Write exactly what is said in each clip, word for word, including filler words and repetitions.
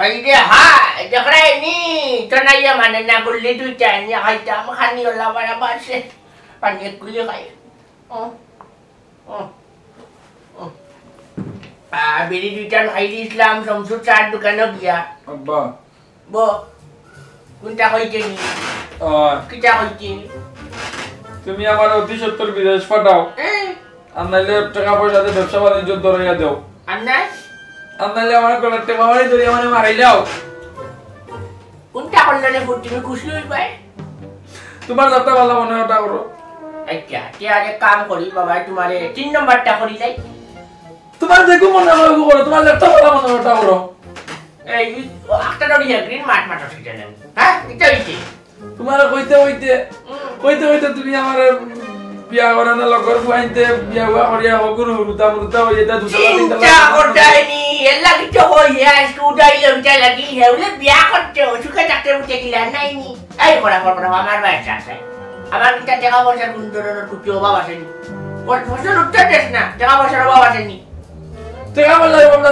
এই যে, হা, দেখরায়নি, তো নাই, মানে না করলে দুইটা আনিয়া খাইতাম, খানি ওলা বাড়া বাসে, পানি এক কুলি খাই। ও, ও, ও। আ, বিড়ি দুইটান খাই দিছিলাম, শমসুর চার দোকানো গিয়া। আব্বা। ব, কোনটা কইতে নি? ও। কিতা কইতে? তুমি আমার অতি সত্বর বিদেশ পাঠাও। হ্যাঁ। আর নাইলে টেকা পয়সা দিয়া ব্যবসা বাণিজ্য ধরাইয়া দেও। আর নাই? আর নাইলে আমার গলার টেকা মারি ধরি আমারে মারাইলাও। কোনটা করলে রে ফুট, তুমি খুশি হইবায়? তোমার যাতা ভালা মনে হয় ওটা করো। আচ্ছা, তে আগে কাম করি বাবা, তোমারে তিন নম্বরটা করি যাই। তোমার যেগু মনে হয় ওগু করো, তোমার যাতা ভালা মনে হয় ওটা করো। এই, ও একটা ডরি গ্রিন মাঠ মাঠ হসপিটালে। হ্যাঁ, এটা হইছে। তোমার কইতে কইতে, হুম। কইতে কইতে তুমি আমার বিয়া করানো লগর ফুয়াইন্তে বিয়া হুয়া করিয়া হগুর হুরুতা মুরুতা হইয়া তা দুতলা তিনতলা চিন্তা করতায়নি, এর লাগি তো কই, হে আজকে উঠাইলে উঠাই লাগি, হে বলে বিয়া করতে, ও সুখে থাকতে উঠে গিলা, নাই নি। এই করা, করা, করা, আমার বাড়িতে আছে। আমার কিতা টেকা পয়সার কোন ধরনের কুটি অভাব আছে নি? ফস-, ফসল উঠতে দেস না, টেকা পয়সার অভাব আছে নি? টেকা পয়সা অভাব না,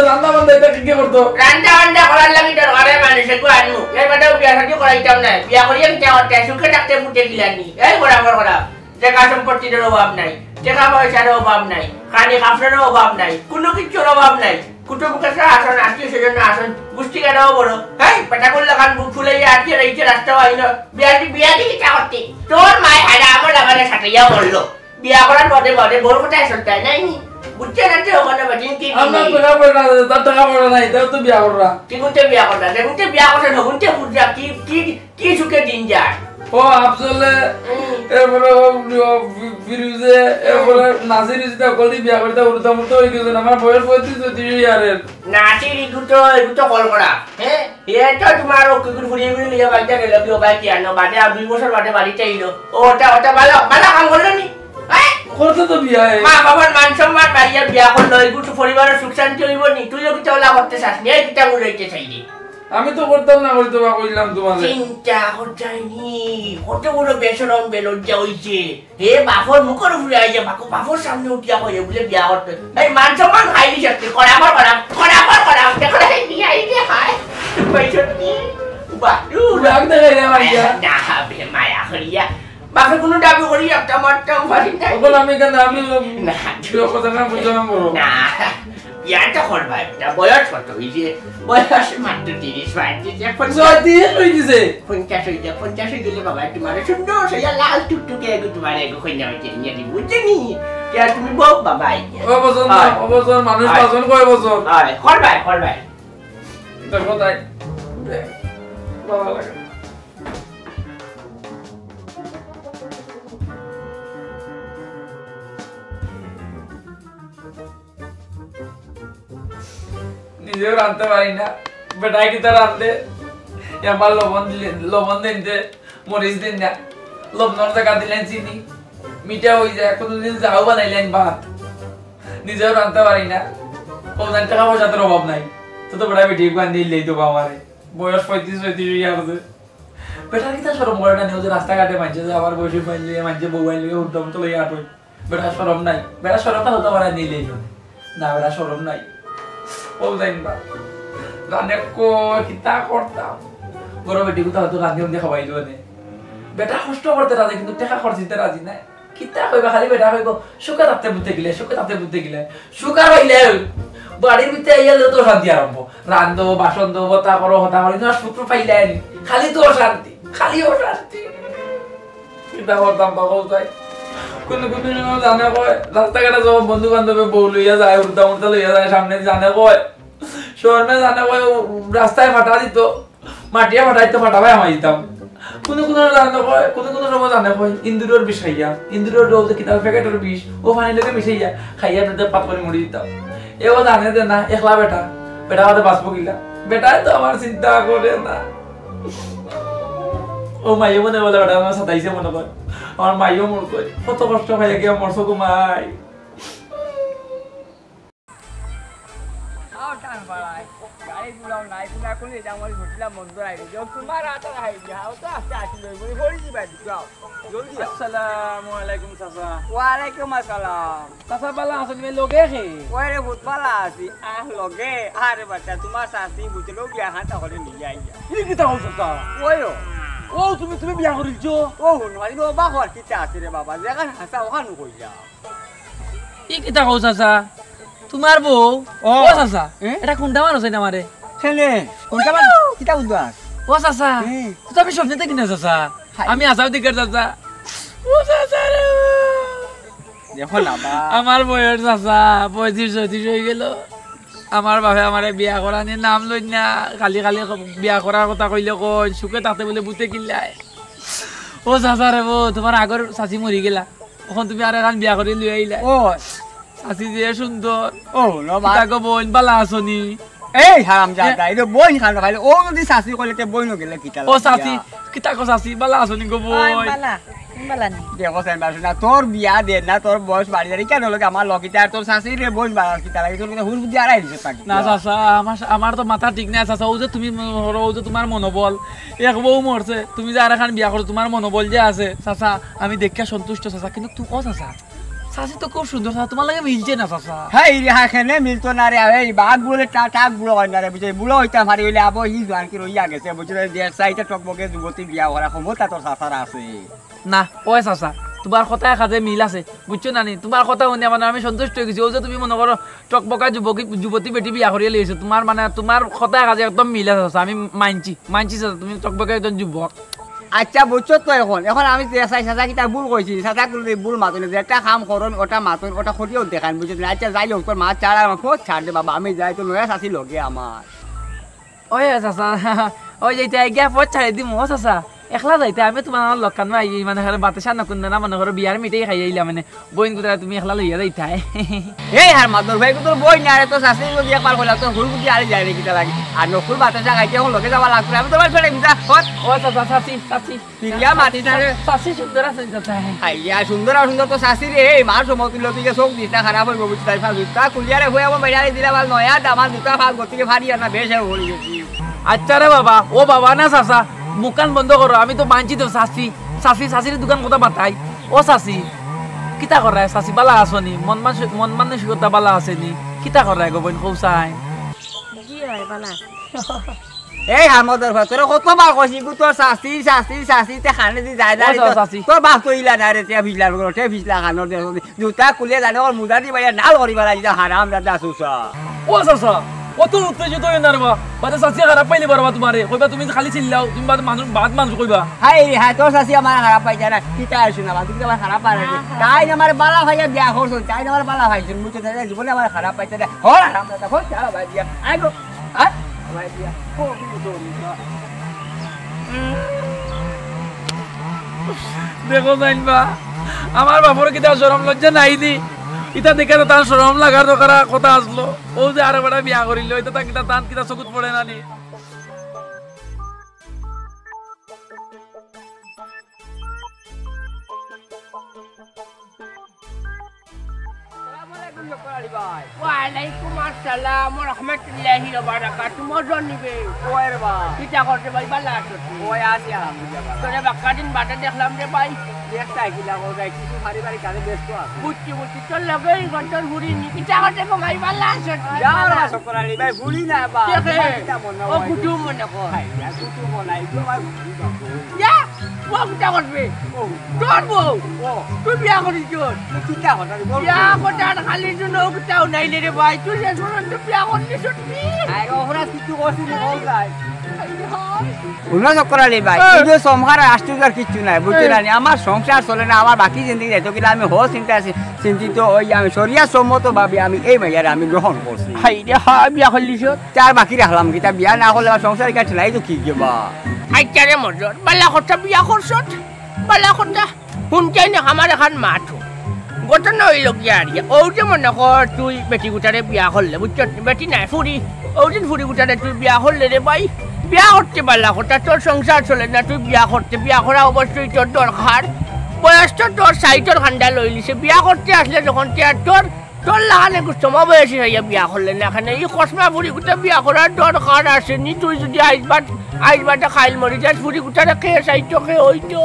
রান্না বান্না এটা কে করতো? রান্না বান্না করার লাগি দরকারে মানুষ একটু আনমু। এর বাদেও বিয়া শাদী করাইতাম না। বিয়া করিয়া কিতা করতে? সুখে থাকতে ফুটে গিলানি। এই করা, করা, করা। টেকা সম্পত্তির অভাব নাই, টেকা পয়সার অভাব নাই, খানি কাপড়ের অভাব নাই, কোনো কিছুর অভাব নাই। কুটুম কেসরা আসন, আত্মীয় স্বজন আসন, গুষ্টি গাড়াও বড়। হেই, পেটাকুল লাখান বুক ফুলাইয়া আটকে রইছে রাস্তা আইন। বিয়া দি, বিয়া দি কিতা করতে? তোর মায় হারা আমার লাগালে সাটাইয়া বললো। বিয়া করার বাদে বাদে বউর কথায় চলতে হয় নাই নি? বুঝছে না যে ওখানে বেটিন কি কি আমরা নেই? টেকা পয়সা, তার টেকা পয়সা নাই, তাও তো বিয়া কররা। কি গুনতে বিয়া কররা? যে গুনতে বিয়া করছে না, গুনতে বুঝরা কি, কি, কি সুখে দিন যায়? ও আফজলে, হুম। এরপরে ও, ও ফি-, ফিরুজে, এরপরে নাসির ইসিতা কলি বিয়া করতে উল্টা মুল্টা হয়ে গেছে। আমার বয়স পঁয়ত্রিশ, ছত্রিশ ইয়ারের। নাসির ইগু তো, ইগু তো কল করা। হ্যাঁ? এ তো তোমার ও কুকুর ফুরিয়ে গুলি লিয়ে বাড়িতে গেল, কি ও ভাই কি আনো? বাদে আর দুই বছর বাদে বাড়িতে আইলো। ও ওটা, ওটা ভালো, ভালো কাম করলো নি? হ্যাঁ? করতে তো বিয়া, এ। মা বাবার মান সম্মান বাড়িয়ে বিয়া করলো, এগুলো তো পরিবারের সুখ শান্তি হইব নি? তুইও কিতা ওলা করতে চাস নি? এই কিতা বুঝাইতে চাইলি? আমি তো করতাম না, করি তো বা কইলাম তোমারে। চিন্তা করতে হয়নি, কত বড় বেশরম বেলজ্জা হইছে। হে বাপর মুখর উপরে আইয়া বাপর, বাপর সামনে উঠিয়া কইয়া বুলে বিয়া করতে। এই মান সম্মান খাইলি সত্যি, করা কর, করা, করা কর, করা, দেখো না, এই বিয়া, এই যে হায়। কই সত্যি? বাদু। রাগ দেখাই রে মাইয়া। না, বে মায়া করিয়া। বাপে কোনো দাবি করি একটা মারতাম পারি না। ওগুলো আমি কেন, আমি না, তুই কথা না বুঝলাম বড়। না। বিয়া তো করবা একটা, বয়স কত হইছে? বয়স মাত্র তিরিশ পঁয়ত্রিশ, এখন ছয়ত্রিশ হয়ে গেছে। পঞ্চাশ হয়ে যাক, পঞ্চাশ হয়ে গেলে বাবা তোমার সুন্দর হইয়া লাল টুকটুকে এগো তোমার এগো কইনা হইতে নিয়ে দিব, বুঝছো নি? কে তুমি বউ বাবা আইয়া। ও বছর না, হয়। ও বছর মানুষ হয়। বাঁচন কয় বছর? হয়, করবাই, করবাই। দেখো তাই। দেখ, বাবা লাগে। নিজেও রাঁধতে পারি না, বেটায় কিতা রাঁধে? একবার লবণ দিলে, লবণ দিন দে, মরিচ দিন না, লবণর জায়গা দিলেন চিনি, মিঠা হয়ে যায়। কোনোদিন যাও বানাইলেন ভাত, নিজেও রাঁধতে পারি না। ও জানি টাকা পয়সা তোর অভাব নাই, তো তো বেটা বেটি একবার নিলেই তো আমারে। বয়স পঁয়ত্রিশ ছয়ত্রিশ হয়ে গেছে। বেটার কিতা শরম করে না, নিয়ে রাস্তাঘাটে মানছে যে আমার বয়সী মানছে, মানছে বউ আইলে উঠতাম তো লইয়া আটই। বেটা শরম নাই, বেটা শরমটা হতে পারে নিলেই না। না, বেটা শরম নাই। ও জানি বা। রানে কো কিতা করতাম। বড় বেটি কোথাও তো রান্ধি উন্ধি খাওয়াই দিও নে। বেটা কষ্ট করতে রাজি, কিন্তু টাকা খরচ দিতে রাজি নাই। কিতা কইবা, খালি বেটা কইব, "সুখে থাকতে বুঝতে গেলে, সুখে থাকতে বুঝতে গেলে।" সুখ আর হইলে বাড়ির ভিতরে আইয়ালে তো শান্তি আরম্ভ। রান্ধো, বাসন দো, বতা করো, হতা করো, কিন্তু আর সুখ তো পাইলে নি। খালি তো অশান্তি, খালি অশান্তি। কিতা করতাম বাবা, তাই? কোনো কোনো সময় জানে কয়, রাস্তাঘাটে যখন বন্ধু বান্ধবে বউ লইয়া যায়, উল্টা উল্টা লইয়া যায়, সামনে জানে কয়, শরমে জানে কয়, ও রাস্তায় ফাটা দিত, মাটিয়া ফাটাইতো ফাটা ভাই আমার দিতাম। কোনো কোনো জানে কয়, কোনো কোনো সময় জানে কয়, ইন্দুরের বিষ খাইয়া, ইন্দুরের রোগ যে কিতাব প্যাকেটের বিষ, ও পানি লোকে মিশাইয়া, খাইয়া দুধে পাত করে মুড়ি দিতাম। এও জানে যে না, একলা বেটা, বেটা হতে বাঁচবো কিলা? বেটায় তো আমার চিন্তা করে না। ও মাইও মনে বলে বেটা আমার সাতাইশে মনে কয়, আমার মাইও মনে কয়, কত কষ্ট খাইয়া গিয়া মরছো গো মাই। আও টান পাড়ায়। গাড়ি ঘোড়াও নাই, ঘোড়া কোন এটা আমার ঘটিলা মন্দ আইবে। যাও, তোমার হাতে আই যাও, তো আস্তে আস্তে লই বলি, হরি দিবা, যাও। জলদি আও। আসসালামু আলাইকুম চাচা। ওয়ালাইকুম আসসালাম। চাচা, বালা আছইন নি? লগে কে? ওই রে, বহুত বালা আছি। আহ, লগে? আরে বাচ্চা, তোমার চাচি বুঝলো, বিয়া খান তাহলে নিয়ে আইয়া। ই কিতা কও চাচা? ওই ও। ও, তুমি, তুমি বিয়া করিলছো? ও, হুন, মানে, ও বাবা, আর কিতা আছে রে বাবা? যেখান হাসা, ওখান কই যাও। ই কিতা কও চাচা? তোমার বউ? ও। ও চাচা, এ? এটা কোনটা মানুষ এটা আমারে? কেনে? কোনটা মানুষ? কিতা বুঝবা? ও চাচা, এ। তো আমি স্বপ্নে দেখি না চাচা। হায়। আমি আসাও দিকের চাচা। ও চাচা রে। দেখো না বা। আমার বয়স চাচা, পঁয়ত্রিশ ছয়ত্রিশ হয়ে গেল। আমার বাপে আমারে বিয়া করা নিয়ে নাম লই না, খালি খালি বিয়া করার কথা কইলে কই, সুখে থাকতে বলে বুতে কিল্লায়। ও চাচা রে বউ, তোমার আগর চাচি মরি গেলা, এখন তুমি আর এখন বিয়া করে লই আইলা। ও। চাচি যে সুন্দর। ও, নো বা। কিতা গো বইন, বালা আছো নি? এই হারামজাদা, এ? এটা বইন খান ভাই, ও যদি চাচি কইলে তে বইন গেলে কিতা ও লাগে? চাচি, কিতা গো চাচি, বালা আছো নি গো আয় বইন? বালা, বালা নি। দেখো চাই বাসু না, তোর বিয়া দে না, তোর বয়স বাড়ি যাবে, কেন লাগে আমার লকিতে আর তোর চাচি রে বইন বালা কিতা লাগে, তোর কিতা হুশ বুদ্ধি আর আইছে পাকি। না চাচা, আমার, আমার তো মাথা ঠিক নাই চাচা, ও যে তুমি মনে করো, ও যে তোমার মনোবল, এক বউ মরছে, তুমি যে আর এখন বিয়া করো, তোমার মনোবল যে আছে চাচা, আমি দেখিয়া সন্তুষ্ট চাচা, কিন্তু তু-, ও চাচা, চাচি তো খুব সুন্দর চাচা, তোমার লাগে মিলছে না চাচা। হ্যাঁ, এই রে, হ্যাঁ, কেনে মিলতো না রে, এই বাঘ বলে টা-, টাক বুড়ো হয় না রে, বুঝে, বুড়ো হইতাম পারি হইলে আবো ই জোয়ান কি রইয়া গেছে, বুঝে, যে সাইডে টকবকে যুবতী বিয়া করা ক্ষমতা তোর চাচার আছে। না, ওই চাচা, তোমার কথায় কাজে মিল আছে, বুঝছো না নি? তোমার কথা শুনে মানে আমি সন্তুষ্ট হয়ে গেছি। ও যে তুমি মনে করো টকবকা যুবতী, যুবতী বেটি বিয়া করিয়া লইছো, তোমার মানে তোমার কথায় কাজে একদম মিল আছে চাচা। আমি মানছি, মানছি চাচা, তুমি টকবকা একজন যুবক। আচ্ছা, বুঝছো তো এখন, এখন আমি যে চাই চাচা কিতা ভুল কইছি, চাচা কোনো ভুল মাতুন না, যেটা কাম করুন ওটা মাতুন, ওটা করিয়াও দেখান, বুঝছো না? আচ্ছা, যাই হোক, তোর মা ছাড়া আমার ফোন ছাড় দে বাবা, আমি যাই, তো নয়া চাচি লগে আমার। ওই চাচা, ওই যাইতে গিয়া পথ ছাড়ি দিমু, ও চাচা, একলা যাইতে আমি তোমার আমার লক্ষণ ভাই, এই মানে, হ্যাঁ, বাতাসা না কুন্দ না, মনে করো, বিয়ার মিঠাই খাই আইলাম, মানে, বইন কোথায় তুমি একলা লইয়া যাইতায়? এই হার মাদর ভাই, তোর বই না রে, তোর শাস্তি যদি একবার কইলাম, তোর হুল বুদ্ধি আরে যায় রে, কিতা লাগে? আর নকুল বাতাসা খাইতে এখন লগে যাওয়া লাগতো না, আমি তোমার ছোট মিঠা, হট। ও চাচা, চাচি, চাচি। ফিরিয়া মাতি না রে। চাচি সুন্দর আছেন, চাচা। আইয়া, সুন্দর আর সুন্দর তো চাচি রে, এই মার সমতুল্য তুই যে চোখ দিস না, খারাপ হইব, বুঝতে পারছিস? জুতা খুলিয়া রে, হয়ে আমার বাইরে দিলা, ভালো নয়া দামান জুতা ফাল করতে গিয়ে ফাড়ি আর না, বেশ হয়ে পড়ে গেছি। আচ্ছা রে বাবা, ও বাবা না চাচা, মুখখান বন্ধ করো, আমি তো মানছি তো চাচি, চাচি, চাচির দোকান কথা বাতাই। ও চাচি, কিতা করায় চাচি, বালা আছো নি? মন মানসি-, মন মানসিকতা বালা আছে নি? কিতা করায় গো বইন, কও চাই? জি হয়, বালা। এই হামদর ভাই, তোরে কতবার কইছি, গু তোর চাচি, চাচি, চাচি, তে খানে দি যায়, ও যায়, চাচি। তোর বাপ তো ইলা না রে, তে ফিসলা করো, তে ফিসলা খানোর দে, জুতা খুলে জানে, ওর মুজা দি বাইরে নাল করি বেলা, ইলা হারাম দাদা সুসা। ও চাচা, অত উত্তেজিত হইও না রে বা। বাদে চাচি খারাপ পাইলে পারবা তোমারে। কইবা তুমি খালি চিল্লাও, তুমি বাদে মানুষ, বাদ মানুষ কইবা। হাই রে হাই, তোর চাচি আমার খারাপ পাইছে না। কিতা আইছো না, বাদ তুমি আমার খারাপ পারে না। তাই না আমার বালা ভাইয়া বিয়া করছো, তাই না আমার বালা ভাইছো, মুখে তাই জীবনে আমার খারাপ পাইছে না। হর হারাম দাদা, হর চালা ভাই দিয়া। আই গো, হ্যাঁ? ভাই দিয়া। ও, ও, ও, ও। দেখো জাইন বা, আমার বাপর কিতা শরম লজ্জা নাই নি? ইতা দেখে তো তার শরম লাগার দরকার কথা আসলো। ও যে আরো বেটা বিয়া করিল, ইতা তা কিতা তান কিতা চকুত পড়ে না নি? আসসালামু আলাইকুম, জব্বার আলী ভাই। ওয়ালাইকুম আসসালাম ওয়া রাহমাতুল্লাহি ওয়া বারাকাতুহু। মজা নিবে। ওই রে বা। কিতা করতে ভাই, ভালা আছো নি? ওই আছি আলহামদুলিল্লাহ ভালা। তোরে বাক্কা দিন বাদে দেখলাম রে ভাই। ব্যস্ত আছি না, ও যাই কিছু পারিবারিক কাজে ব্যস্ত আছি। বুঝছি, বুঝছি। তোর লগে এই ঘন্টার ঘুরি নি। কিতা করতে গো ভাই, ভালা আছো নি? যাও রে বা, জব্বার আলী ভাই, ঘুরি না বা। দেখে। তোমার কিতা মনে ও হয়? কুটুম মনে কর। ভাই, না, কুটুম মনে হয়, তোমার ঘুরি না। যা, ও কিতা করবে? ও। তোর বউ? ও। তুই বিয়া করিস তোর? তুই কিতা কথা বল? বিয়া কথা আর খালি শুনো, কিতাও নাই রে ভাই। তুই শেষ পর্যন্ত বিয়া করলি সত্যি? আরে, অপরাধ কিছু করছি না, বল ভাই। হুনো জব্বার আলী ভাই, এই। এই যে সংসার আর আশ্চর্য আর কিচ্ছু নাই, বুঝছো এই। না নি? আমার সংসার চলে না, আমার বাকি জিন্দেগি যাইতো কিনা আমি হো চিন্তা আছি, চিন্তিত ওই আমি শরিয়াত সম্মত ভাবে আমি এই মাইয়ারে আমি গ্রহণ করছি। হাই রে, হা, বিয়া করলি সত্যি? চার বাকি রাখলাম, কিতা বিয়া না করলে আমার সংসার এখানে ঠেলাই তো কি গেবা? আচ্ছা রে মজর, বালা কথা বিয়া করছত, বালা কথা। হুনছস নি, আমার এখান মাত। ঘটনা অইল গিয়া আর কি, অউ যে মনে কর তুই বেটি গুটারে বিয়া করলে, বুঝছত নি? বেটি নায়, ফুরি। অউ দিন ফুরি গুটারে তুই বিয়া করলে রে ভাই, বিয়া করতে বালা কথা, তোর সংসার চলে না, তুই বিয়া করতে, বিয়া করা অবশ্যই তোর দরকার। বয়স তো তোর ষাইটর খান্ডা লইলিছে, বিয়া করতে আসলে যখন তে আর তোর তোর লাখান এগু সমবয়সী অইয়া বিয়া করলে না কেনে? ই কসমা ফুড়ি গুটা বিয়া করার দরকার আছে নি? তুই যুদি আইজ বাদ, আইজ বাদে খাইল মরি যাস, ফুড়ি গুটারে কে চাইতো, কে অইতো?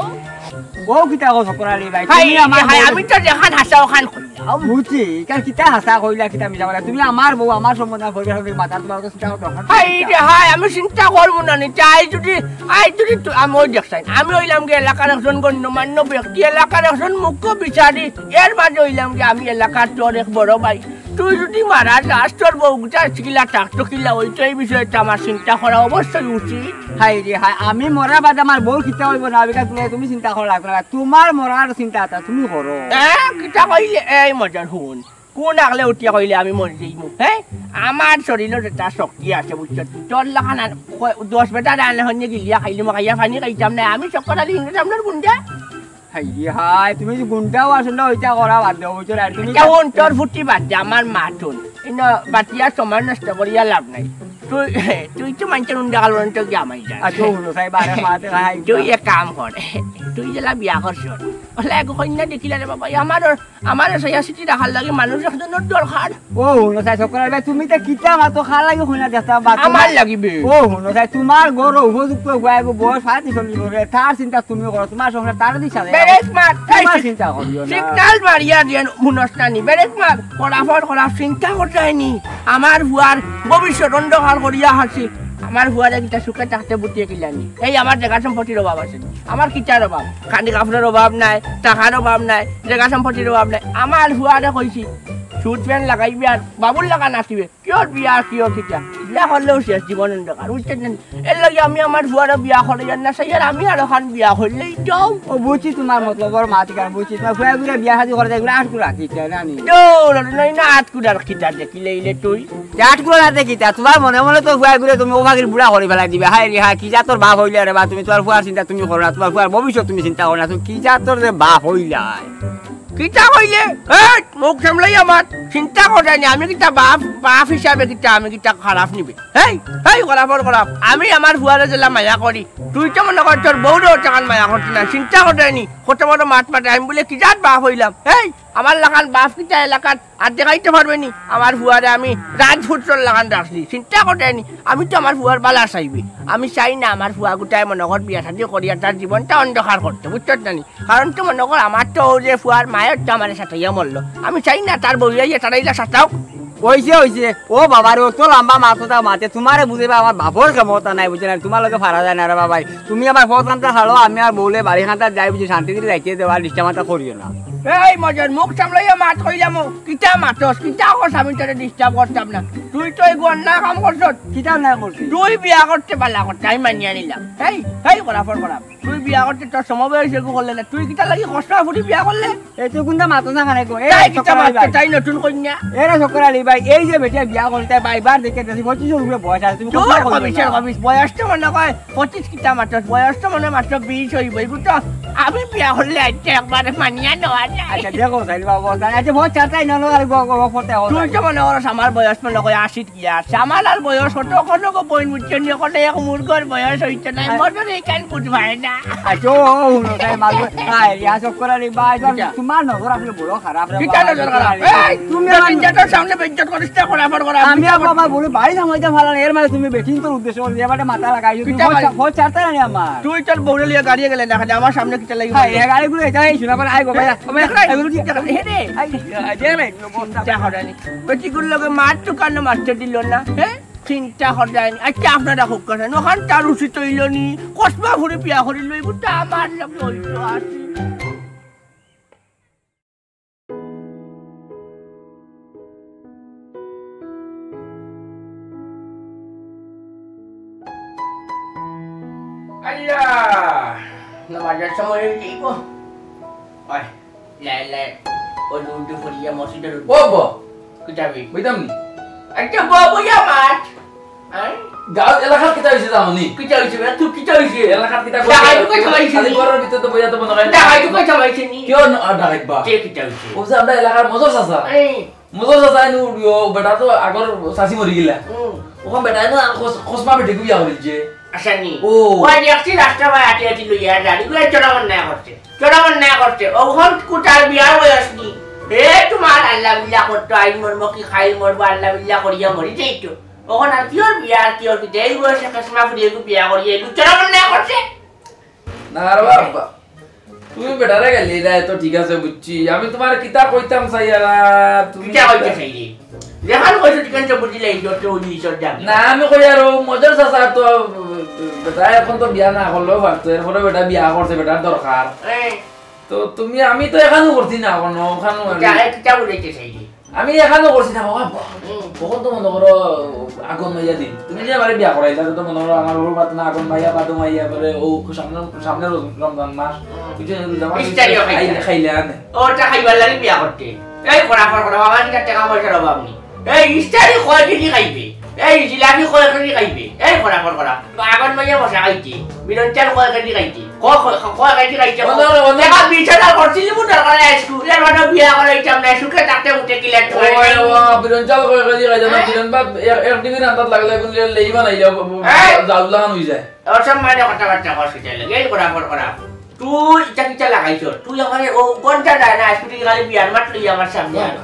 বউ কিতা কও, চক্কর আলী ভাই? হায় তুমি আমার রে হায়, বউ। আমি তো যেখান হাছা অখান কইলাম। বুঝছি, ইখান কিতা হাছা কইলা, কিতা মিছা কইলা? তুমি আমার বউ, আমার সম্বন্ধে পরিবার সম্বন্ধে মাথা তোমার কাছে চিন্তা করতে হবে। হায় রে হায়, আমি চিন্তা করবো না নি। আইজ যুদি, আইজ যুদি তু-, আমি ওই দেখছাই, আমি অইলাম গিয়া এলাকার একজন গণ্যমান্য ব্যক্তি, এলাকার একজন মুখ্য বিচারি, এর মাঝে অইলাম গিয়া আমি এলাকার তোর এক বড় ভাই। তুই যুদি মারা যাস, তোর বউ গুটা কিলা থাকতো, কিলা অইতো, এই বিষয়ে তো আমার চিন্তা করা অবশ্যই উচিত। হায় রে হায়, আমি মরা বাদে আমার বউ কিতা অইবো না অইবো, তুমি, তুমি চিন্তা করা লাগতো না। তোমার মরার চিন্তা এটা তুমি করো। এ, কিতা কইলে? এই মজার হুন। কোন আগলে উঠিয়া কইলে আমি মরি যাইমু? হ্যাঁ? আমার শরীরো যেটা শক্তি আছে, বুঝছো? তোর লাখান আর কয়, দশ বেটা রান হন্যে গিলিয়া খাইলে মখাইয়া পানি খাইতাম না। আমি চক্কর আলী হিন্দু সামনের গুন্ডা। হায় রে হায়, তুমি যে গুন্ডাও আসলে ওইটা করা বাদ দেও, বুঝছো না? তুমি ইটা অন্তর ফুটি বাদ দে, আমার মাত হুন। ইনো বাতিয়া সময় নষ্ট করিয়া লাভ নাই। তুই, তুই তো মানষর উন্ডা কাল পর্যন্ত গিয়া মাই যা। আচ্ছা, হুনো সাহেব, আরে মাতে খাই। তুই এক কাম কর, তুই যেলা বিয়া করছস, ওলা এক কইন্যা দেখিলা রে বাবা, আমার, আমার সয়া সিটি রাখার লাগি মানুষ একজনর দরকার। ও, হুনো সাহেব, চক্কর আলী ভাই, তুমি তো কিতা মাতো খার লাগি কইন্যা দেখতা বা আমার লাগি বে। ও, হুনো সাহেব, তোমার ঘরো উপযুক্ত হইব, বয়স সাড়ে তিরিশ চল্লিশ বছর, তার চিন্তা তুমি করো, তোমার সংসার তার দিশা দেয়। ব্রেক মার, এই তোমার চিন্তা করিও না। সিগন্যাল মারিয়া দিয়ে হুনস না নি, ব্রেক মার, কড়া ফড় কড়া চিন্তা করতে হয়নি। আমার ফুয়ার ভবিষ্যৎ অন্ধকার করিয়া হাসি। আমার ফুয়ারে কিতা সুখে থাকতে বুটিয়ে কিলানি। এই আমার জাগা সম্পত্তির অভাব আছে নি? আমার কিতার অভাব? কানি কাপড়র অভাব নাই, টাকার অভাব নাই, জাগা সম্পত্তির অভাব নাই। আমার ফুয়ারে কইছি, সুট প্যান্ট লাগাইবি আর বাবুর লাগা নাচিবে। কিয়র বিয়া, কিয়র কিতা? বিয়া করলেও শেষ, জীবন অন্ধকার। বুঝতে নেন? এর লাগি আমি আমার ফুয়ারে বিয়া করাইয়ার না চাই, আর আমি আর ওখান বিয়া করলেই যাও। ও বুঝছি তোমার মতলব, ওর মাতি কার বুঝছি। তোমার ফুয়া ঘুরে বিয়া শাদি করে যায়, ঘুরে আট করে রাখি, তাই না নি? দৌড়, নাই না আট কুড়ার কিতা দেখিলে ইলে তুই? আট কুড়া না দেখি তা, তোমার মনে মনে তো ফুয়া ঘুরে তুমি ও ফাকির বুড়া করে ফেলাই দিবে। হায় রে হায়, কি জাতর বাপ হইলে রে বা, তুমি তোমার ফুয়ার চিন্তা তুমি করো না, তোমার ফুয়ার ভবিষ্যৎ তুমি চিন্তা করো না, তুমি কি জাতর যে বাপ হইলে? কিতা কইলে? এই, মুখ সামলাইয়া মাত। চিন্তা করতে নি, আমি কিতা বাপ, বাপ হিসাবে কিতা, আমি কিতা খারাপ নিবে? হেই, হেই, কড়া ফড় কড়া। আমি আমার ফুয়ারে যেলা মায়া করি, তুই তো মনে কর তোর বউরেও তখন মায়া করতে না। চিন্তা করতে নি, কত বড় মাত মাতে, আমি বলে কি জাত বাপ হইলাম? হেই, আমার লাখান বাপ কিতা এলাকাত আর দেখাইতে পারবে নি? আমার ফুয়ারে আমি রাজপুত্রর লাখান রাখছি। চিন্তা করতে নি, আমি তো আমার ফুয়ার বালা চাইবে। আমি চাই না আমার ফুয়া গুটায় মনে কর বিয়া শাদি করিয়া তার জীবনটা অন্ধকার করতে, বুঝছত না নি? কারণ তো মনে কর আমার তো ও যে ফুয়ার মায়ের তো আমার সাথে মরলো। আমি চাই না তার বউ আইয়া তারা ইলা সাতাও। অইছে, অইছে। ও বাবা রে, অত লম্বা মাত কথা মাতে, তোমারে বুঝাইবা আমার বাপর ক্ষমতা নাই, বুঝছো না? তোমার লগে পারা যায় না রে বাবাই। তুমি আমার পথ কান্তা ছাড়ো, আমি আর বউলে বাড়ি কান্তা যাই, বুঝি শান্তি করে যাইতে দেওয়া, ডিস্টার্ব মাতা করিও না। এই মজার মুখ সামলাইয়া মাত কইলাম, কিতা মাতস, কিতা কস, আমি তোরে ডিস্টার্ব করতাম না। তুই তো এই অন্যায় কাম করছস। কিতা অন্যায় করছি? তুই বিয়া করতে পারলা করতে, আমি মানিয়া নিলাম। এই, এই কড়া ফড় কড়া। তুই বিয়া করতে তোর সময় হয়েছে গো করলে না, তুই কিতা লাগি খসড়া ফুটি বিয়া করলে? এই তুই কোনটা মাতো না খানে গো? এই তাই কিতা চক্কর আলী মাতো, ভাই। তাই নতুন কইনা। এরা চক্কর আলী ভাই, এই যে বেটিয়া বিয়া করতে তাই ভাই বার দেখে দেখি পঁচিশের উপরে বয়স আছে, তুমি তোর খসড়া কবি কইছো না। কবিস, বয়স তো মনে হয় পঁচিশ কিতা মাত্র, বয়স তো মনে হয় মাত্র বিশ হইব। এগুলো তো আমি বিয়া করলে আইতে একবারে মানিয়া নেওয়া যায়। আচ্ছা দেখো সাইল বাবা, আচ্ছা ভোট চারটাই না, আর গো গো ফোরতে হবে। তুই তো মনে করো আমার বয়স মনে হয় আশি ইয়া, সামালার বয়স কত, কত গো বইন বুঝছো নি, কত এক মুরগর বয়স হইছে না, হ্যাঁ। মজুর এইখান বুঝবায় না। আচ্ছা, ও, ও, হুনো, তাই মারবো। আয়, ইয়া, চক্কর আলী ভাই, তোমার, আচ্ছা। তোমার নজর আসলে বড় খারাপ রে কিতা বাবা, নজর খারাপ? এই, তুমি তুমি আমার বেইজ্জতর সামনে বেইজ্জত করিস না, কড়া ফড় করা। আমি আর বাবা বলি, ভাই, সামনে যা ফালান, এর মানে তুমি বেটিন তোর উদ্দেশ্য করে, যে বাটে মাথা লাগাই, তুমি কিতা ফোন ভাই? চা-, ফোন চারটা জানি আমার। তুই তোর বউরে লিয়া গাড়িয়ে গেলে না, আমার সামনে কিতা লাগি হ্যাঁ, ভাই? এ গাড়িগুলো এটাই শোনা করে, আয় গো ভাই, তুমি দেখ, এগুলো ঠিক আছে, হে রে। আয়, আয়, যে রে, চিন্তা করেনি। বেটিগুলোর লগে মার তো কানো মারতে দিল না, হ্যাঁ? চিন্তা করেনি। আচ্ছা, আপনারা খুব করেন। ওখান তার উচিত হইল নি, কসমা ঘুরে বিয়া করিল, এগুলো তো আমার লগে হইতো আসি। আল্লাহ, নামাজের সময় হয়ে যাইব। ওই, লে, লে, ও দুধ দুধ করিয়া মসজিদের ও বো। কিতাবি। বুঝতাম নি? আচ্ছা, বো, বইয়া মাছ। হ্যাঁ? গাঁও এলাকাত কিতা হইছে জানো নি? কিতা হইছে বে? তুই কিতা হইছে? এলাকাত কিতা ডাকাই করছে? তো কই থামাইছে খালি নি? ঘরের ভিতরে তো বইয়া তো মনে হয় ডাকাই তো কই থামাইছে নি? কেউ না, আর ডাকাই বা। কে কিতা হইছে? ও যে আমরা এলাকার মজর চাচা। এই। মজর চাচা এনু, ও বেটা তো আগর চাচি মরি গেলা। হুম। ওখান বেটা এনু আর খস-, খসমা বেটি বিয়া করিলছে। আচ্ছা নি। ও। ওই দেখছি রাস্তা ভাই আটি আটি লইয়া যার। এগুলো চড়া অন্যায় করছে। চড়া অন্যায় করছে। ওখান কুটার বিয়ার বয়স নি। এ, তোমার আল্লাহ বিল্লাহ করতো, আইন মরমো কি খাইল মরবো, আল্লাহ বিল্লাহ করিয়া মরি যাইতো। অখন আর কিওর বিয়া, আর কিওর কিতা, এই বয়সে কেসমা ফুরিয়ে বিয়া করিয়া, এই বুঝছো না মনে করছে? না রে বাবা, তুমি বেটারে গেলি না, তো ঠিক আছে বুঝছি। আমি তোমার কিতা কইতাম চাইয়ার, তুমি কিতা কইতে চাইলি? যেখান কইছো ঠিক আছে বুঝিলে, এই যত ওই ঈশ্বর জানে। না, আমি কই আর ও মজর চাচা তো বেটা এখন তো বিয়া না করলেও পারতো, এরপরে বেটা বিয়া করছে, বেটার দরকার। এই। তো তুমি, আমি তো এখানো করছি না কোনো, ওখানো আর কিতা, এই কিতা বুঝাইতে চাইলি? আমি এখানো করছি না বাবা। হুম। তখন তো মনে করো আগুন মাইয়া দিন। তুমি যে আমারে বিয়া করাইলা, তো মনে করো আমার ওর বাত না আগুন মাইয়া, বাদু মাইয়া, বলে ও সামনে, সামনে রোজ-, রমজান মাস। হুম। বুঝছো না, রোজা মাস ইফতারিও খাইলা। খাইলে, খাইলে আনে। ওটা খাইবার লাগি বিয়া করতে। এই করা, করা, করা, বাবা, কিতা টেকা পয়সার অভাব নেই। এই ইফতারি কয় কেজি খাইবে? এই জিলাপি কয় কেজি খাইবে? এই করা, করা, করা। আগুন মাইয়া বসা খাইতে। বিরঞ্চাল কয় কেজি খাইতে? ক-, ক-, কয় কেজি খাইতে? বলো রে, বলো। দেখা বিশ হাজার করছিলি মু দরকার আইসু। এর মানে বিয়া করাইতাম না, সুখে থাকতে উঠে কিলা ওই, ওই, বিরঞ্চাল কয় কেজি খাইতে না, হ্যাঁ? বিরন বাপ এক, এক ডিগ্রি আন্দাজ লাগলে এখন লে-, লেই বানাইলে, ব-, ব-, হ্যাঁ? জাউলা খান হয়ে যায়। ওর সব মানে কথাবার্তা কর সুজা লাগে, এই করা, কর করা। তুই ইটা কিটা লাগাইছ? তুই আমারে ও কোনটা যায় না, আজকে তুই খালি বিয়ার মাত লই আমার সামনে আর।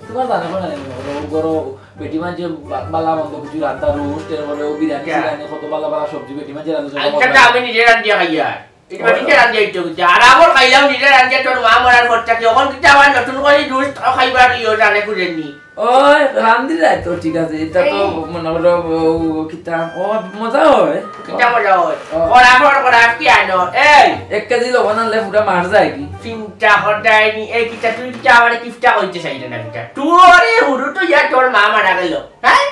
তোমার জানো না, ও গরো বেটি মাঝে বা-, বালা মন্দ কিছু রান্না, রোস্ট, এর পরে ও বিরিয়ানি, হ্যাঁ। সিরিয়ানি, কত বালা বালা সবজি বেটি মাঝে রান্না, আচ্ছা, তো আমি নিজে রান্না খাই আর। এটা নিজে রান্না একটু কিছু। আর আমার খাইলাম নিজে রান্না, তোর মা মরার পর থাকি। এখন কিন্তু আবার নতুন করে রোস্ট খাইবার ইয়ে জানে খুঁজেননি। ওই, রান্ধি যায় তো, ঠিক আছে। এটা তো এই। মনে করো, ও, ও, কিতা, ও, মজা হয়। কিতা মজা হয়? ও। করা, করা, করা, কি আনো? এই। এক কেজি লবণ আনলে পুরা মার যায় কি? চিন্তা করতে হয়নি। এই কিতা, তুই কিতা আমারে কিফটা কইতে চাইলে না কিতা? তোরে হুরু তো ইয়া তোর মা মারা গেল। হ্যাঁ?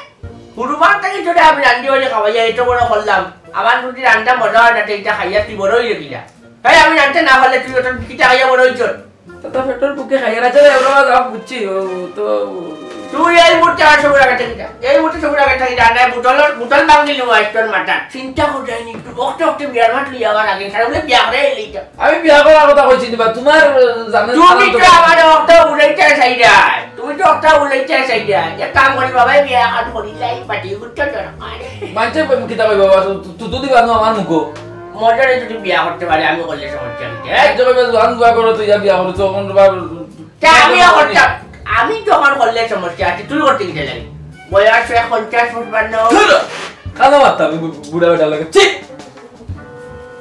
হুরু মার থাকি তোরে আমি রান্ধি বাড়ি খাওয়াইয়া এত বড় করলাম। আমার যদি রান্না মজা হয় না, তো এটা খাইয়া তুই বড় হইলে কিনা? হ্যাঁ, আমি রান্ধতে না পারলে তুই ওটা কিতা খাইয়া বড় হইছ? তো, তো পেটর ভুকে খাইয়া রাখছে, ওরা যা বুঝছি, ও তো তুই এই মুহূর্তে আমার সবুর আগে থাকি যা। এই মুহূর্তে সবুর আগে থাকি যা। না, বুটল, বুটল ভাঙি নিব আজ তোর মাথা। চিন্তা করে যায়নি, একটু বকতে বকতে বিয়ার মাত লইয়া আমার আগে। তাহলে বলে বিয়া করে এলি তো। আমি বিয়া করার কথা কইছি দিবা, তোমার জানে তুমি তো আমার অত উড়াইতে চাই যায়। তুমি তো অত উড়াইতে চাই যায়। এক কাম করি বাবা, বিয়া এখন করি লাই, পাটি উঠতে দরকার। মানছে কিতা কই বাবা, তু-, তু-, তুতু দিবা নু আমার মুখো। মজারে যদি বিয়া করতে পারে, আমি করলে সমস্যা কি? হ্যাঁ? আচ্ছা, কইবা, জোয়ান জোয়া করো, তুই যা বিয়া করো, তখন বাবা তা আমিও করতাম। আমি যখন করলে সমস্যা আছে, তুই করতে কিতা লাগে? বয়স হয় পঞ্চাশ, পঞ্চান্ন। ধুর! কাদা মারতাম আমি বু-, বুড়া বেটা লাগে। ছি!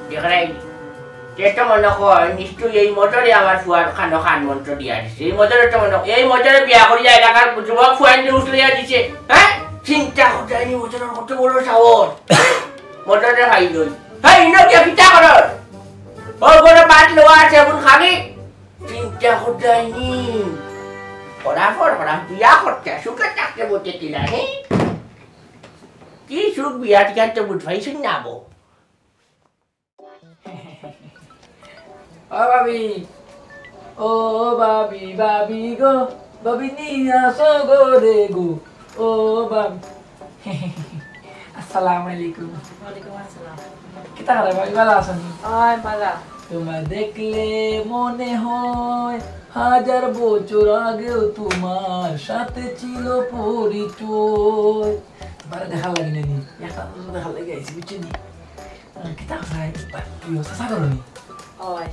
দেখরায় নি? তে তো মনে কয়, নিশ্চয়ই এই মজারে আমার ফুয়ার খানো খান মন্ত্র দিয়া দিছে। এই মজারে তো মনে কয়, এই মজারে বিয়া করিয়া এলাকার যুবক ফুয়াইন নিউজ লইয়া দিছে। হ্যাঁ? চিন্তা করতে হয়নি, মজার কত বড় সাহস। মজারে খাই লই। হ্যাঁ, ইনো গিয়া কিতা করস? ও বড় বাট লওয়া আছে, এখন খাবি? চিন্তা করতে হয়নি। ফটাফট, ফটাফট বিয়া করতে, সুখে থাকতে বলতে কিনা, হ্যাঁ? কি সুখ বিয়া টিকাতে বুঝ পাইছুন না বো? ও ভাবি, ও ভাবি, ভাবি গো, ভাবি নিয়া আসো গো রে গো, ও ভাবি। আসসালামু আলাইকুম। ওয়ালাইকুম আসসালাম। কিতা করে ভাবি, ভালা আছো নি? অয়, ভালা। তোমায় দেখলে মনে হয় হাজার বছর আগেও তোমার সাথে ছিল পরিচয়। তোমারে দেখার লাগি না নি, একটা বছর দেখার লাগি আইছি, বুঝছো নি? আহ, কিতা চাই? প্রিয় চাচা করো নি? অয়।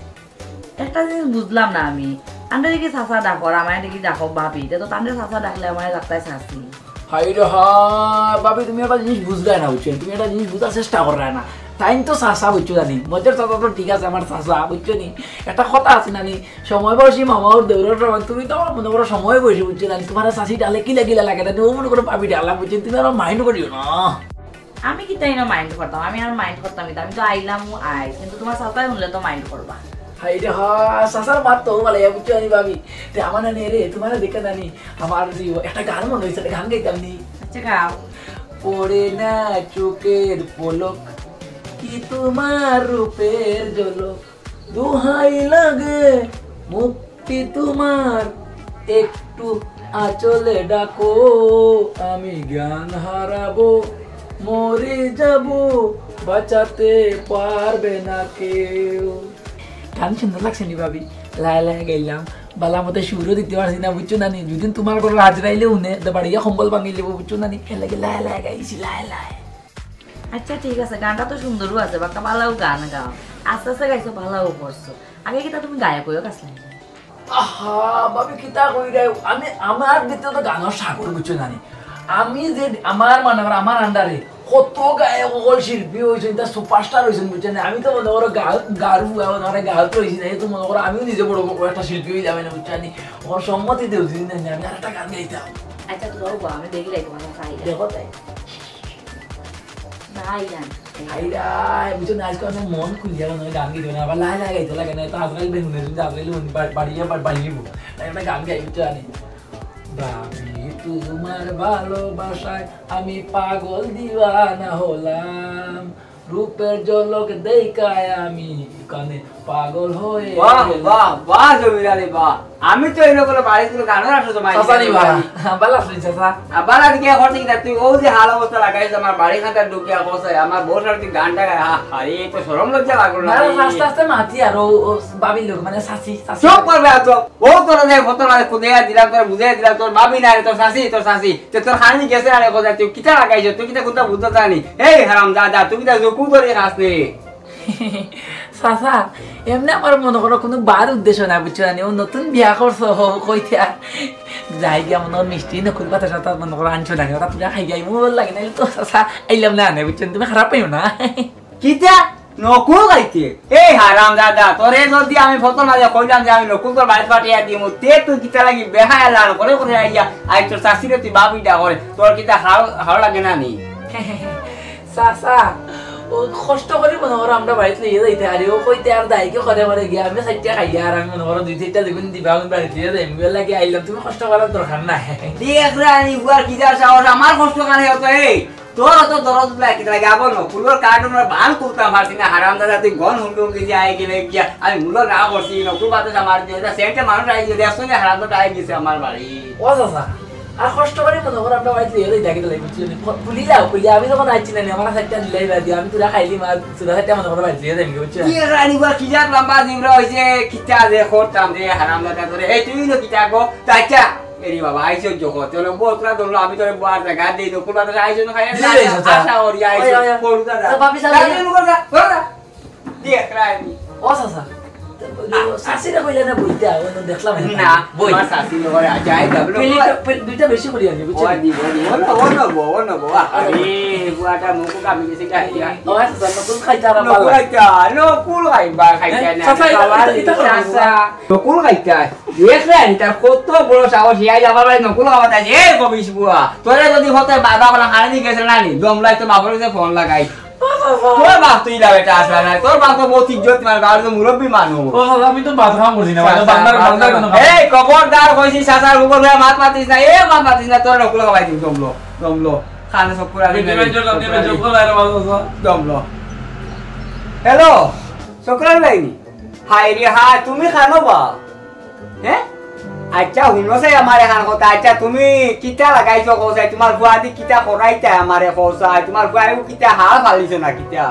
একটা জিনিস বুঝলাম না আমি। আন্ডা দেখি চাচা ডাকো, আর আমায় দেখি ডাকো ভাবি। তে তো তান্ডে চাচা ডাকলে আমায় লাগতায় চাচি। হায় রে হায়, ভাবি, তুমি একটা জিনিস বুঝরায় না, বুঝছো? তুমি একটা জিনিস বুঝার চেষ্টা কররায় না। তাইন তো চাচা, বুঝছো জানি? মজার চাচা তো ঠিক আছে, আমার চাচা, বুঝছো নি? একটা কথা আছে না নি? সময় বয়সী মামা ওর দৌড়ার সময়, তুমি তো আমার মনে করো সময় বয়সী, বুঝছো জানি? তোমার চাচি ডালে কিলা কিলা লাগে না, তুমি মনে করো ভাবি ডালা, বুঝছো? তুমি আর মাইন্ড করিও না। আমি কিতা ইনো মাইন্ড করতাম? আমি আর মাইন্ড করতাম কিতা? আমি তো আইলাম, ও আই, কিন্তু তোমার চাচায় শুনলে তো মাইন্ড করবা। হায় রে হায়, চাচার মাত তো ভালা, বুঝছো জানি ভাবি? তে আমার নানি রে, তোমার দেখে নানি, আমার যে একটা গান মনে হয়েছে, একটা গান গাইতাম নি। আচ্ছা, গাও। পড়ে না চোখের পলক, কি তোমার রূপের ঝলক, দোহাই লাগে মুক্তি তোমার, একটু আঁচলে ডাকো, আমি জ্ঞান হারাবো, মরে যাব, বাঁচাতে পারবে না কেউ। গান সুন্দর লাগছে নি ভাবি? লায় লায় গাইলাম, বালা মতে সুরও দিতে পারছি না, বুঝছো না নি? দুদিন তোমার ঘরে হাজিরা আইলে উনে, তো বাড়িয়ে কম্বল ভাঙিয়ে দেবো, বুঝছো না নি? এর লাগি লায় লায় গাইছি, লায় লায়। আচ্ছা, ঠিক আছে, গানটা তো সুন্দরও আছে, বাক্কা ভালাও গান গাও। আস্তে আস্তে গাইছো, ভালাও করছো। আগে কিতা তুমি গায়ক হইও গাছ লাগে? আহা, ভাবি কিতা কইরায়? আমি, আমার ভিতরে তো গানর সাগর, বুঝছো নানি? আমি যে, আমার মনে করো, আমার আন্ডারে কত গায়ক অকল শিল্পী অইছইন, তা superstar অইছইন, বুঝছো নি? আমি তো মনে করো গায়ক, গারু, মনে করো গায়ক অইছি না, এই তো মনে করো আমিও নিজে বড়, বড় একটা শিল্পী অইলাম না, বুঝছো নি? ওর সম্মতি দেও যদি না, আমি আর একটা গান গাইতাম। আচ্ছা, তো যাও গো, আমি দেখি লাই তোমার কাছে আইয়া। দেখো তাই। না, আইয়া না। আইরা, বুঝছো না, আজকে আমি মন খুলিয়া মানে গান গাইতে না, আবার লাই লাই গাইতে লাগে না, তো আজকাল বেহুনের যদি আজকাল মন বা-, বাড়িয়ে বা-, বাড়িয়ে দিব। তাই একটা গান গাই, বুঝছো জানি? ভাবি, তোমার ভালোবাসায় আমি পাগল দিওয়ানা হলাম, রূপের ঝলক দেখায় আমি কানে পাগল হয়ে বাহ, গেলাম। বাহ, বাহ, জমির আলী, বাহ। আমি তো এনে বলে বাড়ি তুলে গানও রাখছো তো মাইকে। চাচা নি বা? ভালো আছেন, চাচা? আর বালা দিকে এখন ঠিক না, তুই ও যে হাল অবস্থা লাগাইছ আমার বাড়ি খাতার ঢুকে অবস্থায়, আমার বউ সাথে তুই গানটা গায়, হা, আরে, এই তো শরম লজ্জা লাগলো না না, রে। আস্তে আস্তে মাতি আর ও, ও বাবির লোক, মানে, চাচি, চাচি। চুপ করবে আর চুপ। ও তোরা দেখ, কত না খুদে দিলাম, তোরা বুঝে দিলাম, তোর বাবি না রে, তোর চাচি, তোর চাচি। তে তোর খানি গেছে আরে কোথায়, তুই কিতা লাগাইছ, তুই কিতা কোনটা বুঝতে জানি? এই হারাম দাদা, তুই কিতা জুকু ধরে খাস রে? চাচা, এমনি আমার মনে করো কোনো বার উদ্দেশ্য না, বুঝছো না? ও নতুন বিয়া করছো, হো, কইতে আর যাই গিয়া মনে করো মিষ্টি নকুল পাতা সাথে মনে করো আনছো না, ওটা পুরা খাই যাই, মোর লাগে না, তো চাচা, আইলাম না, না, বুঝছো? তুমি খারাপ পাইও না। কিতা? নকুল খাইতে? এই হারাম দাদা, তোরে যদি আমি ফটো মাঝে কইলাম যে আমি নকুল তোর বাড়িত পাঠিয়ে দিমু, তে তুই কিতা লাগি বেহায়া লাল করে করে আইয়া, আই তোর চাচিরে তুই বাবিটা করে, তোর কিতা হাল, হাল লাগে না নি? চাচা, ও কষ্ট করি মনে করো আমরা বাড়িত লইয়া যাইতে পারি, ও কইতে আর দায়িকে করে করে গিয়া আমি চাইরটা খাইয়া আর আমি মনে করো দুই চাইরটা দেখুন দিবা আমি বাড়িত লইয়া যাই, আমি লাগে আইলাম, তুমি কষ্ট করার দরকার নাই। দেখ রে, আমি বুয়ার কি যা সাহস, আমার কষ্ট কানে হতো, এই, তোর অত দরদ লাগে, লাগে আবার নকুলর কার্ড আমরা বান করতাম পারছি না, হারাম দাদা, তুই গন হুন্ডু হুন্ডু দিয়ে আই গেলে গিয়া, আমি মূল্য না করছি, নকুল বাতাস আমার দিয়ে, এটা সেন্টে মানুষ আই গেলে, দেখছো না, হারাম দাদা আই গেছে আমার বাড়ি। ও চাচা, আর কষ্ট করি মনে করো আমরা বাড়িত লইয়া যাই, দেখি তাহলে বুঝছি, খুলি লাও, খুলি, আমি যখন আইছি না, আমার চাইরটা দিলাই বাদি, আমি তোরা খাইলি মা, তোরা চাইরটা মনে করো বাড়িত লইয়া যাই, বুঝছো? কি রানি বা কি জাত লম্বা জিবরা হইছে, কিতা যে করতাম রে, হারাম দাদা করে, এই তুই না কিতা গো, চাচা, এরি বাবা, আইছো যখন, চলো, বউ তোরা ধরলো, আমি তোরে বউয়ার জায়গা দেই, নকুল বাতাস আইছো না, খাইয়া দিলে আইছো, চাচা। আশা করি আইছো, ওই, ওই, ওই। করু দাদা। তো ভাবি সামনে দাদা, নকুল দাদা, ধরো না। দিয়ে রানি। ও চাচা, তো বললো, চাচিরে কইলে না বইতে, আমি তো দেখলাম না। না, বই। আমার চাচি নগরে আছে, আই যাবে না। পেলে তো, পেলে দুইটা বেশি করি আনি, বুঝছো? ও দিব, দিব, ও নেবো, ও নেবো, ও নেবো। আরে, বুয়াটা মুখ কামি গেছে, গাই, গাই। ও চাচা, নকুল খাইতে আর নকুল ভালো। খাইতে, নকুল খাইবা, খাইতে হ্যাঁ, না। চাচা, এটা, এটা, এটা করো না। চাচা, নকুল খাইতে। দেখ রে, এটা কত বড় সাহস, এই আমার ভাই নকুল খাওয়াতে আছে। এই কবিস বুয়া, তোরে যদি হতে বাবা বলা হারানি গেছে না নি, দম লাই তো বাবার কাছে ফোন লাগাই। তোর বাপ তুই না বেটা আসলা না, তোর বাপ তো বহুত ইজ্জত, তোমার গাঁওর তো মুরব্বী মানুষ। ও দাদা, আমি তো বাদ কাম করছি না, মানে, চাচা, বান্দার, বান্দার বান্দার কোনো কাম। এই খবরদার কইছি, চাচার উপর হয়ে মাত মাতিস না, এ মাত মাতিস না, তোর নকুল খাওয়াই দিম, দমলো, দমলো, খানে সব পুরা বেটি বেটি বেটি বেটি বেটি বেটি বেটি দমলো। হ্যালো, শুক্রান ভাই নি? হায় রে হায়, তুমি খানো বা? হ্যাঁ? আচ্ছা, হুনো চাই আমার এখান কথা। আচ্ছা, তুমি কিতা লাগাইছো কও চাই? তোমার ফুয়াদি কিতা করাইতা আমারে কও চাই? তোমার ফুয়াইও কিতা হাল ফালিছো না কিতা?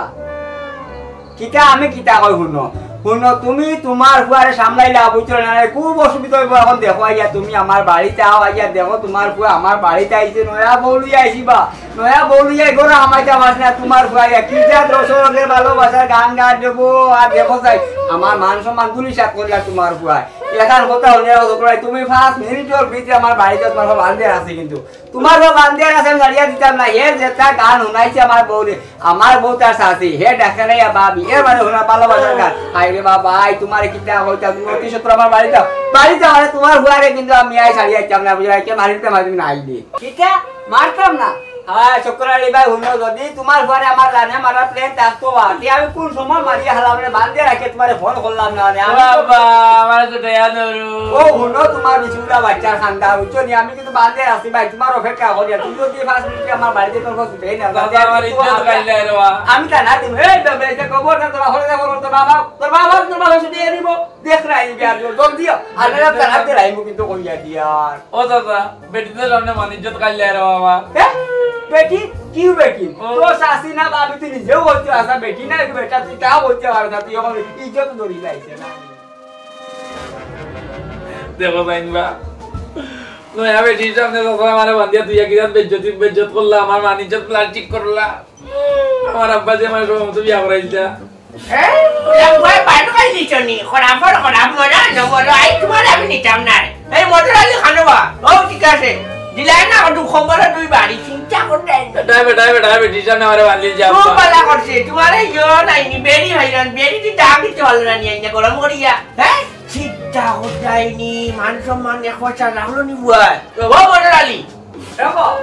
কিতা আমি কিতা কই হুনো? হুনো, তুমি তোমার ফুয়ারে সামলাইলা, বুঝছো না? খুব অসুবিধা হইব এখন। দেখো আইয়া তুমি আমার বাড়িত আও, আইয়া দেখো তোমার ফুয়া আমার বাড়িত আইছে, নয়া বউ লইয়া আইছি বা। নয়া বউ লইয়া ঘরে হামাইতে পারছ না, তোমার ফুয়াইয়া কি জাত রসরসের ভালোবাসার গান গান দেবো। আর দেখো চাই, আমার মান সম্মান দুলিশাত করলা তোমার ফুয়ায়। এখান কথা হলে ও ঝগড়ায় তুমি পাঁচ মিনিটের ভিতরে আমার বাড়িতে তোমার সব বান্ধে আছে কিন্তু। তোমার সব বান্ধে আছে আমি ছাড়িয়া দিতাম না। এর যেটা গান হুনাইছে আমার বউরে, আমার বউ তার শাশি, হে ডাকে নাই বাবি, এর মানে হুনা ভালোবাসার গান। হায় রে বাবা, আই তোমার কিতা হইতা, তুমি অতি সত্তর আমার বাড়িতে আও। বাড়িতে আও, মানে তোমার ফুয়ারে কিন্তু আমি আই ছাড়িয়া দিতাম না, বুঝলে? কে মারিতে মারি তুমি না আইলে। কিতা? মারতাম না। হ্যাঁ, শুক্র আলী ভাই, হুনো, যদি তোমার ঘরে আমার জানে মারার প্ল্যান থাকতো, তে আমি কোন সময় মারিয়া হালাম রে, বান্ধে রাখে তোমারে ফোন করলাম না, নে, আমি তো বাবা, আমার তো দয়া ধরো। ও, হুনো, তোমার বিচুলা বাচ্চার খান্দা, বুঝছো নি? আমি কিন্তু বান্ধে রাখছি ভাই, তোমার অপেক্ষা করি, আর তুমি যদি পাঁচ মিনিটে আমার বাড়িতে তোর কথা শুনে না, বাবা, আমার ইজ্জত কাইলে রে বাবা। আমি তা না দিম, এই, এই, এই, খবর না, তোর বাবা, তোর বাবা, তোর বাবা, তোর বাবা শুনিয়ে নিব। দেখ না, এই বিয়ার জন্য জলদি আও। আর না, তার হাতে রাইমু কিন্তু কইয়া দিয়ার। ও চাচা, বেটি তো সামনে মান ইজ্জত কাইলে রে বাবা। হ্যাঁ? বেটি? কি বেটি? ও। তোর শাশি না বাবি তুই নিজেও বলতে আসা বেটি না, কি বেটা তুই তাও বলতে পারো না, তুই এখন ইজ্জত ধরি যাইছে না। দেখো যাইন বা, নয়া বেটির সামনে চাচা আমারে বান্ধিয়া তুই এক জাত বেজ্জতি, বেজ্জত করলা, আমার মান ইজ্জত প্লাস্টিক করলা। আমার আব্বা যে আমার সময় মতো বিয়া করাইলা। হ্যাঁ? ওরা ভয় পান খাই দিছ নি? খরাফর খরাফ মজা, না মজা, আই তোমার আমি নিতাম না রে। এই মজা আলী খানো বা, ও ঠিক আছে। দিলাই না, দুই খবর দুই বাড়ি, চিন্তা করতে নাই। ড্রাইভার, ড্রাইভার, ড্রাইভার, ডিসিশন আমারে বান্ধি যা। খুব ভালো করছে, তোমার এই ইয়ো নাই নি, বেরি ভাই, বেরি তুই ডাক দিতে পারলো না, নিয়ে আইনা গরম করিয়া। হ্যাঁ? চিন্তা করতে নাই নি, মান সম্মান এক পয়সা রাখলো নি বুয়ায়। ও মজা আলী, দেখো,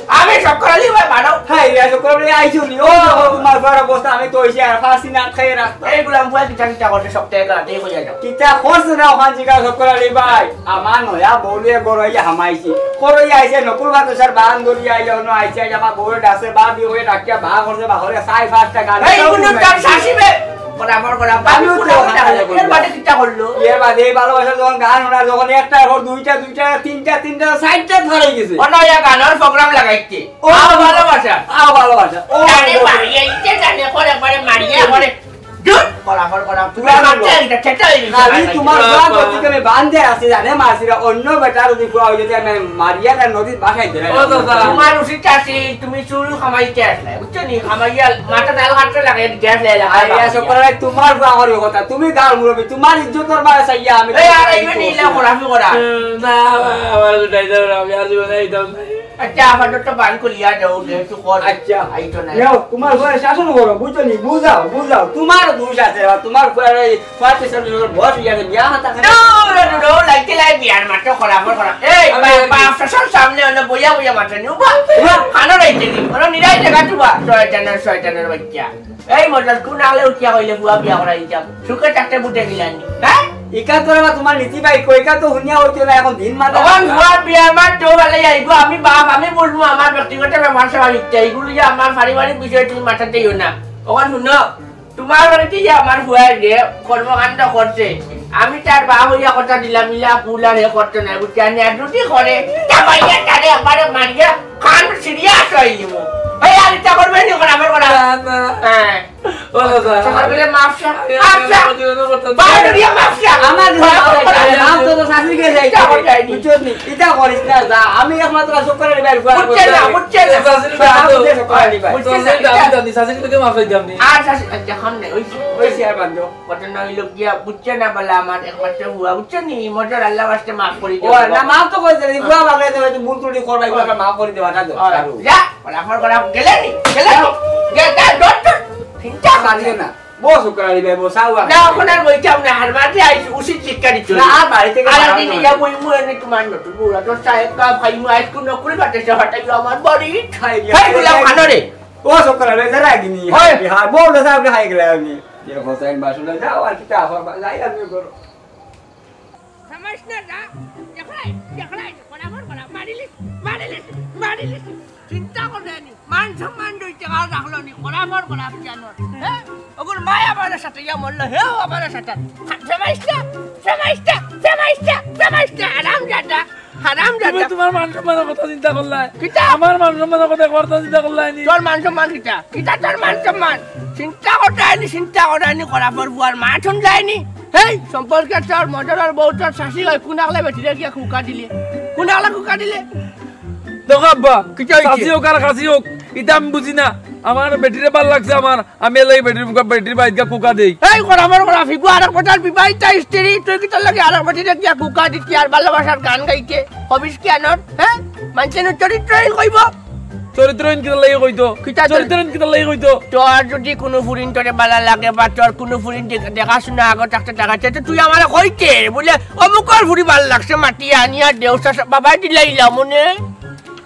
আমি চক্কর আলী ভাই বাড়াও। হ্যাঁ, ইয়া চক্কর আলী আইছো নি? ও, ও। তোমার বড় অবস্থা, আমি তো ওই যে আর ফাঁসি না খাই রাস্তা। এই গুলাম বুয়া কিতা কিতা করছে, সব টাকা কাটে হয়ে যাও। কিতা করছে না ওখান থেকে চক্কর আলী ভাই? আমার নয়া বউলিয়ে গরইয়া হামাইছি। গরইয়া আইছে, নকুল বাতাসার বান ধরিয়া আইয়া অন্য আইছে, আইয়া আমার বউরে ডাকছে, বা বিয়ে হয়ে ডাকিয়া বা করছে, বা করে সাই ফাঁসটা গান। এই গুলো তার শাসিবে। বরাবর, বরাবর। আমিও তো ওখানে কথা বলি। এর বাদে কিতা করলো? এর বাদে এই ভালোবাসা যখন গান ওনার যখন একটা পর দুইটা, দুইটা, তিনটা, তিনটা, চারটা ধরে গেছে। ওটা ওই গানের প্রোগ্রাম লাগাইছে। ও আও ভালোবাসা। আও ভালোবাসা। ও জানে ভালোবাসা। মারিয়া ইচ্ছে জানে করে, করে মারিয়া করে। দুধ, বরাবর, বরাবর। পুরা পুরা মারতে হলো। এটা ছেটা হয়ে গেছে। খালি তোমার বাবা। বাবা গতি করে বান্ধে আছে জানে, মাসিরা অন্য বেটা যদি পুরা হয়ে যেতে আমি মারিয়া তার নদীর ভাষায় ধরে ও দাদা। তোমার উচিত আছে, তুমি চুল খামাইতে আসলে, বুঝছো নি? খামাইয়া মাথা ডাল কাটতে লাগে, গ্যাস লেলা। আরে, এসব করে ভাই, তোমার বাবার কথা, তুমি গাঁর মুরব্বি, তোমার ইজ্জতর বারে চাইয়া আমি এই, আর এই নিলা খরাফি করা। হুম, না, আমার তো ড্রাইভার, আমি আর জীবনে আইতাম না। আচ্ছা, আপাতত বান খুলিয়া যাও, যেহেতু কর আচ্ছা। আইতো না। নেও, তোমার ঘরে শাসন করো, বুঝছো নি? বুঝাও, বুঝাও, তোমার দোষ আছে, আর তোমার ঘরে এই পঁয়ত্রিশ বছর বয়স হয়ে গেছে, বিয়া হাতা খালি। দূর, দূর, দূর, লাগতে লাগে বিয়ার মাত্র খরাফর খরাফ। এই, আমি বা-, আমি বাপ শ্বশুর সামনে অন্য বইয়া বইয়া মাত্র নিউ, বা-, বা-, খানো রাইতে নি, কোনো নিরাই জায়গা তুবা। শয়তানের, শয়তানের বাচ্চা। এই মজার কোন আলে উঠিয়া কইলে বুয়া বিয়া করাই দিতাম। সুখে থাকতে বুটে গিলানি। হ্যাঁ? ইকা তো রে বা তোমার নীতি ভাই, কইকা তো হুনিয়া হইতো না, এখন দিন মাথা। তখন বুয়া বিয়ার মাত্র ভালো যাইবো, আমি বাপ, আমি বলবো আমার ব্যক্তিগত ব্যাপার স্যাপার ইচ্ছা, এইগুলো যে আমার পারিবারিক বিষয় তুমি মাথাতেইও না। তখন শুনো, তোমার বাড়িতে যে আমার ফুয়ায় যে কর্মকাণ্ড করছে, আমি তার বাপ হইয়া কথা দিলাম, ইলা পুলা রে করতে নাই, বুঝছি? আর ন্যায় ত্রুটি করে, তা মাইয়া তারে একবারে মারিয়া কান সিরিয়াস হয়ে দিব। ভাই, আর ইচ্ছা করবে নি, ওখানে আমার করা। না, না। হ্যাঁ। ও দাদা। সকাল বেলা মাফ চা, আমি মাফ চা। আমার জীবনে করতাম না। বাইরে গিয়ে মাফ চা। আমার জীবনে মাফ চা। মাফ তো, তো শাশুড়ি গেছে, ইচ্ছা করে যায়নি। বুঝছো নি? ইটা করিস না, যা। আমি একমাত্র চোখ করে নিবার বুঝছে না, বুঝছে না। শাশুড়ি তো আমি জানি, শাশুড়ি তোকে মাফ চাইতাম নি। আর শাশুড়ি, আচ্ছা, এখন নেই, ওই যে, ওই শেয়ার বান্ধব। ঘটনা হইল গিয়া, বুঝছে না বলে আমার একমাত্র হুয়া, বুঝছে নি? মজার আল্লাহ বাসতে মাফ করে দিও। ও, না, মাফ তো করে দিলে, হুয়া বাগলে তো হয়তো ভুল ত্রুটি করবা, একবার মাফ করে দেওয়া না তো। ও, শাহরুখ। যা, ফলাফল করা, গেলে নি, গেলে নি। যা, যা, ডট, ডট। চিন্তা মারিও না। বস, ওকে আর দিবে, বস, আও, আও। না, এখন আর বইতাম না, আর বাড়িতে আইস, উচিত শিক্ষা দিচ্ছ। না, আর বাড়ি থেকে আর বাড়ানো দিন হয়। ইয়া বই মুয়ে নি তোমার নতুন বউরা, তোর সাহেব কা ভাই মুয়ে আইস কোন নকুল বাটে সে হটাই আমার বাড়ি। খাই গেল। এই গুলাম খানো রে। ও, সব করে রে, যারা গিনি। হয়। হ্যাঁ, বউ না সাহেব খাই গেলে আমি। যে হোসেন বাসুলে যাও, আর কিতা আফার বা-, যাই আর কি করো। সমস্যা না, দেখলাই, দেখলাই, বরাবর বরাবর, মারিলিস, মারিলিস, মারিলিস। চিন্তা করে নি, মান সম্মান দুই টাকা রাখলো নি, বরাবর বরাবর জানো। হ্যাঁ? ওগুর মায় আমার সাথে ইয়া মরলো, হেও আমার সাথে। সমস্যা, সমস্যা, সমস্যা, সমস্যা, আরাম জাদা। হারাম তুমি জাদা। তোমার মান সম্মানের কথা চিন্তা করলায়। কিতা? আমার মান সম্মানের কথা একবার তো চিন্তা করলায় নি। তোর মান সম্মান কিতা? কিতা তোর মান সম্মান? চিন্তা করতে আইনি, চিন্তা করতে আইনি, করা পর বুয়ার মা শুনলায়নি। হেই, সম্পর্কে তোর মজার বউ তোর শাশি হয়, কোন আগলা বেটিরে গিয়া কুকা দিলে? কোন আগলা কুকা দিলে? দেখো আব্বা, কিতা হইছে? শাশি হোক আর খাসি হোক, ইটা আমি বুঝি না। আমার বেটিরে ভালা লাগছে আমার, আমি এর লাগি বেটির মুখে, বেটির বাড়িত গিয়া কুকা দেই। এই করা আমার করা ফিগু, আরেক বেটার বিবাহিতা স্ত্রী, তুই কিতার লাগি আরেক বেটিরে গিয়া কুকা দিতে আর ভালোবাসার গান গাইতে? হবিস কি আনর? হ্যাঁ? মানষে নু চরিত্রহীন কইবো। চরিত্রহীন কিতার লাগি কইতো? কিতা চরিত্র- চরিত্রহীন কিতার লাগি কইতো? তোর যদি কুনু ফুরিন তোরে ভালা লাগে বা তোর কুনু ফুরিন দেখ-, দেখাশুনা আগে থাকতে দেখাচ্ছে, তো তুই আমারে কইতে বুলে, "অমুকর ফুরি ভালা লাগছে, মাতিয়া আনিয়া দেও, বাবায় দিলাইলা মনে।"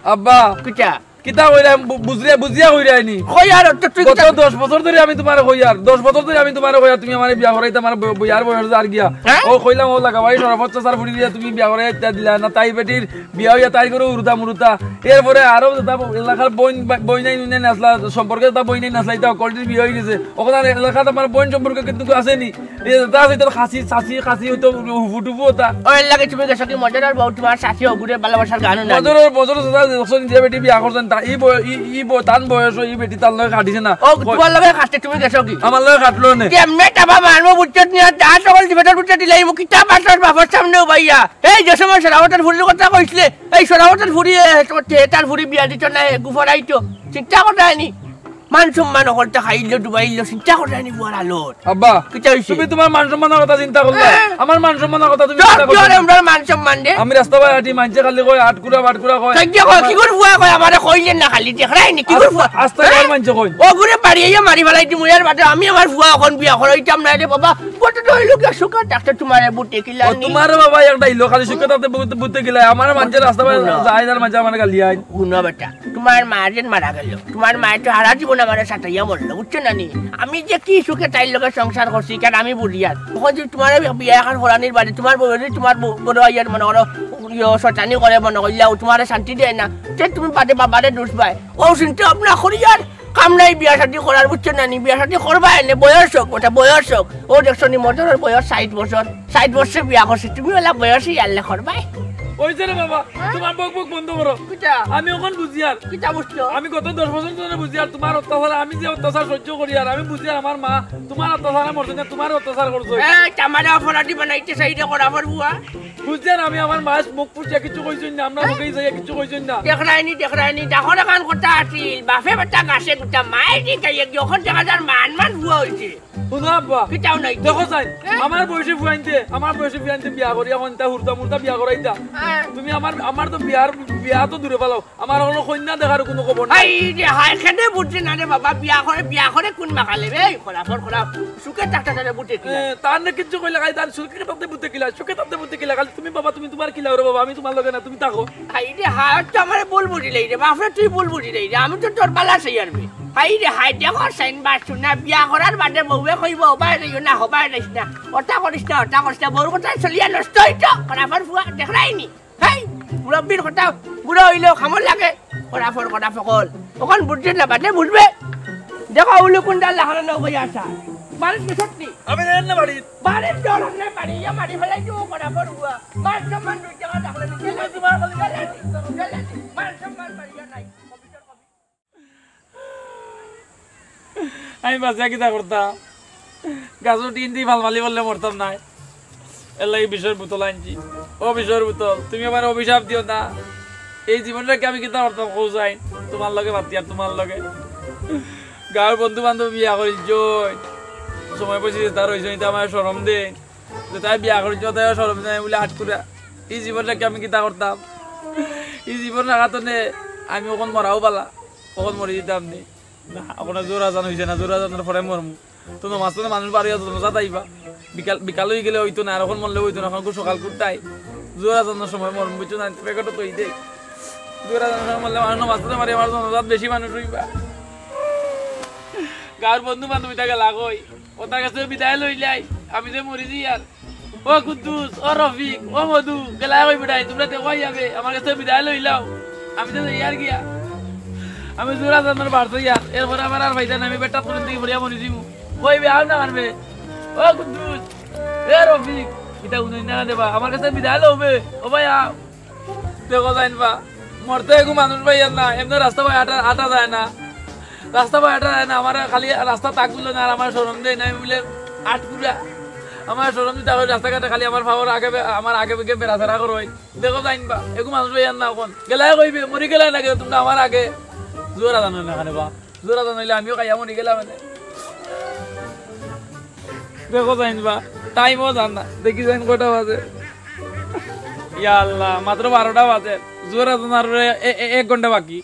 আব্বা। কিতা? কিতা কইরায়, বু-, বুঝিয়া, বুঝিয়া কইরায় নি। কইয়ার অর্থ তুই গত কিতা দশ বছর ধরি আমি তুমারে কইয়ার, দশ বছর ধরি আমি তুমারে কইয়ার, তুমি আমারে বিয়া করাইতায়, আমার ব-, বিয়ার বয়স যার গিয়া। হ্যাঁ? ও কইলাম, ও লাগাবাই শরাফত চাচার ফুরি দিয়া তুমি বিয়া করাইয়া দিলায় না, তাই বেটির বিয়া অইয়া তাই করে উরুতা মুরুতা। এরপরে আরো যেতা এলাকার বইন বা-, বইনাইন উইনাইন আছলা, সম্পর্কে যেতা বইনাইন আছলা, ইতা হকলটির বিয়া অইগেছে। অখন আর এলাকাত আমার বইন সম্পর্কে কিন্তু আছে নি। এ, তা আছে, তোর খাসি, চাচি, খাসি হইতো হুফু টুফু হতা। ও, এর লাগি তুমি গেছো কি মজার বউ, তুমার শাশি অগুরে ভালোবাসার গানও নাই। মজার, মজার চাচা দেখছো নি যে বেটি বিয়া করছইন, তা ই বয়-, ই, ই বয়-, তান বয়স, ই বেটি তার লগে খাটিছে না। ও, কই- তুমার লগে খাটতে তুমি গেছো কি? আমার লগে খাটলো নে। কেমনে টাবা মারমু বুঝছত নি, আর যা সকল দিবে তোর বুঝছত দিলে, ই মুখি তা বাসর বাবার সামনে উবাইয়া। এই যে সময় শরাফতর ফুরির কথা কইছলে, এই শরাফতর ফুরি, এ, তোমার থিয়েটার ফুরি বিয়া দিত না, এ, গুফরাইতো। চিন্তা করতে আইনি। মান সম্মান অকলতা খাইলো, ডুবাইলো, চিন্তা কররায়নি ফুয়ার হালত। আব্বা, কিতা অইছে? তুমি তুমার মান সম্মানর কথা চিন্তা করলায়? হ্যাঁ। আমার মান সম্মানর কথা তুমি চিন্তা করলায়? আমরার মান সম্মান রে। আমি রাস্তা বায় আটি, মানষে খালি কয়, "আটকুরা, বাটকুরা" কয়। তাই যে কয়, কিগুর ফুয়া কয়, আমারে কইলেন না খালি, দেখরায়নি, কিগুর ফুয়া? আস্তা গাঁওর মানষে কয়। অগুরে বাড়ি আইয়া মারি ফালাই দিমু, এর বাদে আমি আমার ফুয়া অখন বিয়া করাইতাম না রে বাবা। কত তো অইলো গিয়া সুখে থাকতে তুমারে বুটে কিলা ও, নি? তুমারে বাবা একটা ইলো খালি সুখে থাকতে বুটে, বুটে কিলা? আমার মানষে রাস্তা বায় যায়, যার মাঝে আমার গালি আইন। হুনো বেটা, তুমার মা যেন মারা গেল, তুমার মায়ে তো হারা জীবন আমারে সাতাইয়া মরলো, বুঝছো না নি? আমি যে কি সুখে তাইর লগে সংসার করছি, কেন আমি বুঝিয়ার। অখন যদি তুমারে বিয়া এখন করানির বাদে তুমার বউ যদি তুমার বউ, বড় আইয়ার মনে করো, ইয়ো, শয়তানি করে মনে করিলা, ও তুমারে শান্তি দেয় না, তে তুমি বাদে বাবারে দুষ পায়। ও চিন্তা ভাবনা করিয়ার কাম নাই বিয়া শাদি করার, বুঝছো না নি? বিয়া শাদি করবায় এনে বয়স হোক, ওটা বয়স হোক। ও দেখছো নি, মদনর বয়স ষাইট বছর, ষাইট বছরে বিয়া করছে, তুমি ওলা বয়সে ইয়ারলে করবায়। অইছে রে বাবা, হ্যাঁ? তুমার বক বক বন্ধ করো। কিতা? আমি অখন বুঝিয়ার। কিতা বুঝছো? আমি গত দশ বছর ধরে বুঝিয়ার, তুমার অত্যাচার, আমি যে অত্যাচার সহ্য করিয়ার, আমি বুঝিয়ার আমার মা তুমার অত্যাচারে মরছে না, তুমারে অত্যাচার করছে। এই, আমারে অপরাধী বানাইতে চাইরে করাফর ফুয়া। বুঝিয়ার আমি, আমার মায়ে মুখ ফুটিয়া কিচ্ছু কইছইন না, আমরার হ্যাঁ? মুখে যাইয়া কিচ্ছু কইছইন না। দেখরায়নি, দেখরায়নি, দেখো এখান কথা আছিল, বাপে বেটা গাছে গুটা, মায়ে দি গাইয়ে, যখন দেখা যার মান মান ফুয়া অইছে। হুনো আব্বা, কিতাও নাই। দেখো যাইন, হ্যাঁ? আমার বয়সে ফুয়াইন্তে, আমার বয়সে ফুয়াইন্তে বিয়া করিয়া অখন তা হুরুতা মুরুতা বিয়া করাইতা। হ্যাঁ। তুমি আমার, আমার তো বিয়ার, বিয়া তো দূরে ফালাও, আমার অখনো কইন্যা দেখার কুনু খবর নাই। হায়রে হায়, কেনে বুঝে না রে বাবা, বিয়া করে, বিয়া করে কুন মাকালে রে? এই করাফর করা, সুখে থাকতে থাকতে বুঝে কিলা? এ, তার না কিচ্ছু কইলা খাই, তার সুখে থাকতে বুঝে কিলা, সুখে থাকতে বুঝে কিলা? খালি তুমি বাবা, তুমি তুমার কিলা রে বাবা, আমি তুমার লগে না, তুমি থাকো। হায়রে হায়, তো আমারে ভুল বুঝিলাই রে বাপরে, তুই ভুল বুঝিলাই রে, আমি তো তোর বালা চাইয়ার বে। হায়রে হায়, দেখো সাইন বাস শুনা, বিয়া করার বাদে বউয়ে কইবো, "ওবায় যাইও না, হবায় যাইস না, ওটা করিস না, ওটা করিস না", বউর কথা চলিয়া নষ্ট অইতো, করাফর ফুয়া, দেখরায়নি। হেই, মুরব্বির কথা বুড়া অইলেও খামর লাগে, করাফর কথা ফকল। অখন বুঝছে না, বাদে বুঝবে। দেখো, উলু কুন্ডা লাখানো না হইয়া আসা। বাড়িত গেছত নি? আমি জানি না বাড়িত। বাড়িত জল হলে বাড়ি, ইয়া মারি ফালাই দিও, করাফর ফুয়া। মান সম্মান দুই টাকা থাকলে নি। গেলে তোমার খালি গেলে নি, গেলে নি। মান সম্মান বাড়িয়া নাই। আমি বাঁচিয়া কিতা করতাম? গাছর টিন দি ফালফালি পড়লে মরতাম নায়। এর লাগি বিষর বোতল আনছি। ও বিষর বোতল, তুমি আমারে অভিশাপ দিও না। এই জীবন রাখি আমি কিতা করতাম কও যাইন? তুমার লগে বাঁচি আর তুমার লগে। গাঁওর বন্ধু বান্ধব বিয়া করিল জয়। সময় পাইছি যেতা রইছে, ইতা আমারে শরম দেইন। যেতায় বিয়া করিল, তাইও শরম দেইন, বুলে আটকুরা। এই জীবন রাখি আমি কিতা করতাম? এই জীবন রাখাত নে আমি অখন মরাও বালা। অখন মরি দিতাম নি। না, অখনো জোহর আজান অইছে না, জোহর আজানর পরে মরমু। তো নমাজ পড়তে মানুষ বাড়িয়া জনাজাত আইবা। বিকাল, বিকাল অইগেলে অইতো না, আর অখন মরলে অইতো না, অখন খুব সকাল করতাই। জোহর আজানর সময় মরমু, বুঝছো না? প্যাকেটও তো অইতে। জোহর আজানর সময় মরলে মানুষ নমাজ পড়তে পারে, আমার জনাজাত বেশি মানুষ অইবা। গাঁওর বন্ধু বান্ধব ইতা গেলা কই? ওতার গেছে বিদায় লইলাই, আমি যে মরি যাইয়ার। ও কুদ্দুস, ও রফিক, ও মধু, গেলায় কই বেটাইন, তুমরা দেখো আইয়া বে, আমার গেছে বিদায় লইলাও। আমি তো যাইয়ার গিয়া। আমি জোহর আজানর বার থইয়ার, এরপরে আমার আর পাইতা না, আমি বেটা কোন দিকে পড়িয়া মরি যাইমু। কই বে, আও না কানবে। ও কুদ্দুস, এ রফিক, ইতা উনই না দেবা, আমার গেছে বিদায় লও বে। ও ভাই, আও। দেখো যাইন বা, মরতে এগু মানুষ পাইয়ার না, এমনে রাস্তা বায় আটা, আটা যায় না। রাস্তা বায় আটা যায় না, আমার খালি রাস্তা তাক বুলে না, আর আমার শরম দেয় না, আমি বুলে আটকুরা। আমার শরম দিতা কই রাস্তাঘাটে খালি আমার পাওর আগে বে-, আমার আগে বেগে বেড়াচেরা করো। দেখো যাইন বা, এগু মানুষ পাইয়ার না অখন। গেলায় কইবে, মরি গেলায় না কেনে তুমরা আমার আগে? জোহর আজান অয় না কেনে বা? জোহর আজান অইলে আমিও খাইয়া মরি গেলাম এনে। দেখো যাইন বা, টাইমও যার না, দেখি যাইন কয়টা বাজে। ইয়া আল্লাহ, মাত্র বারোটা বাজে, জোহর আজান আর এ-, এ-, এক ঘন্টা বাকি।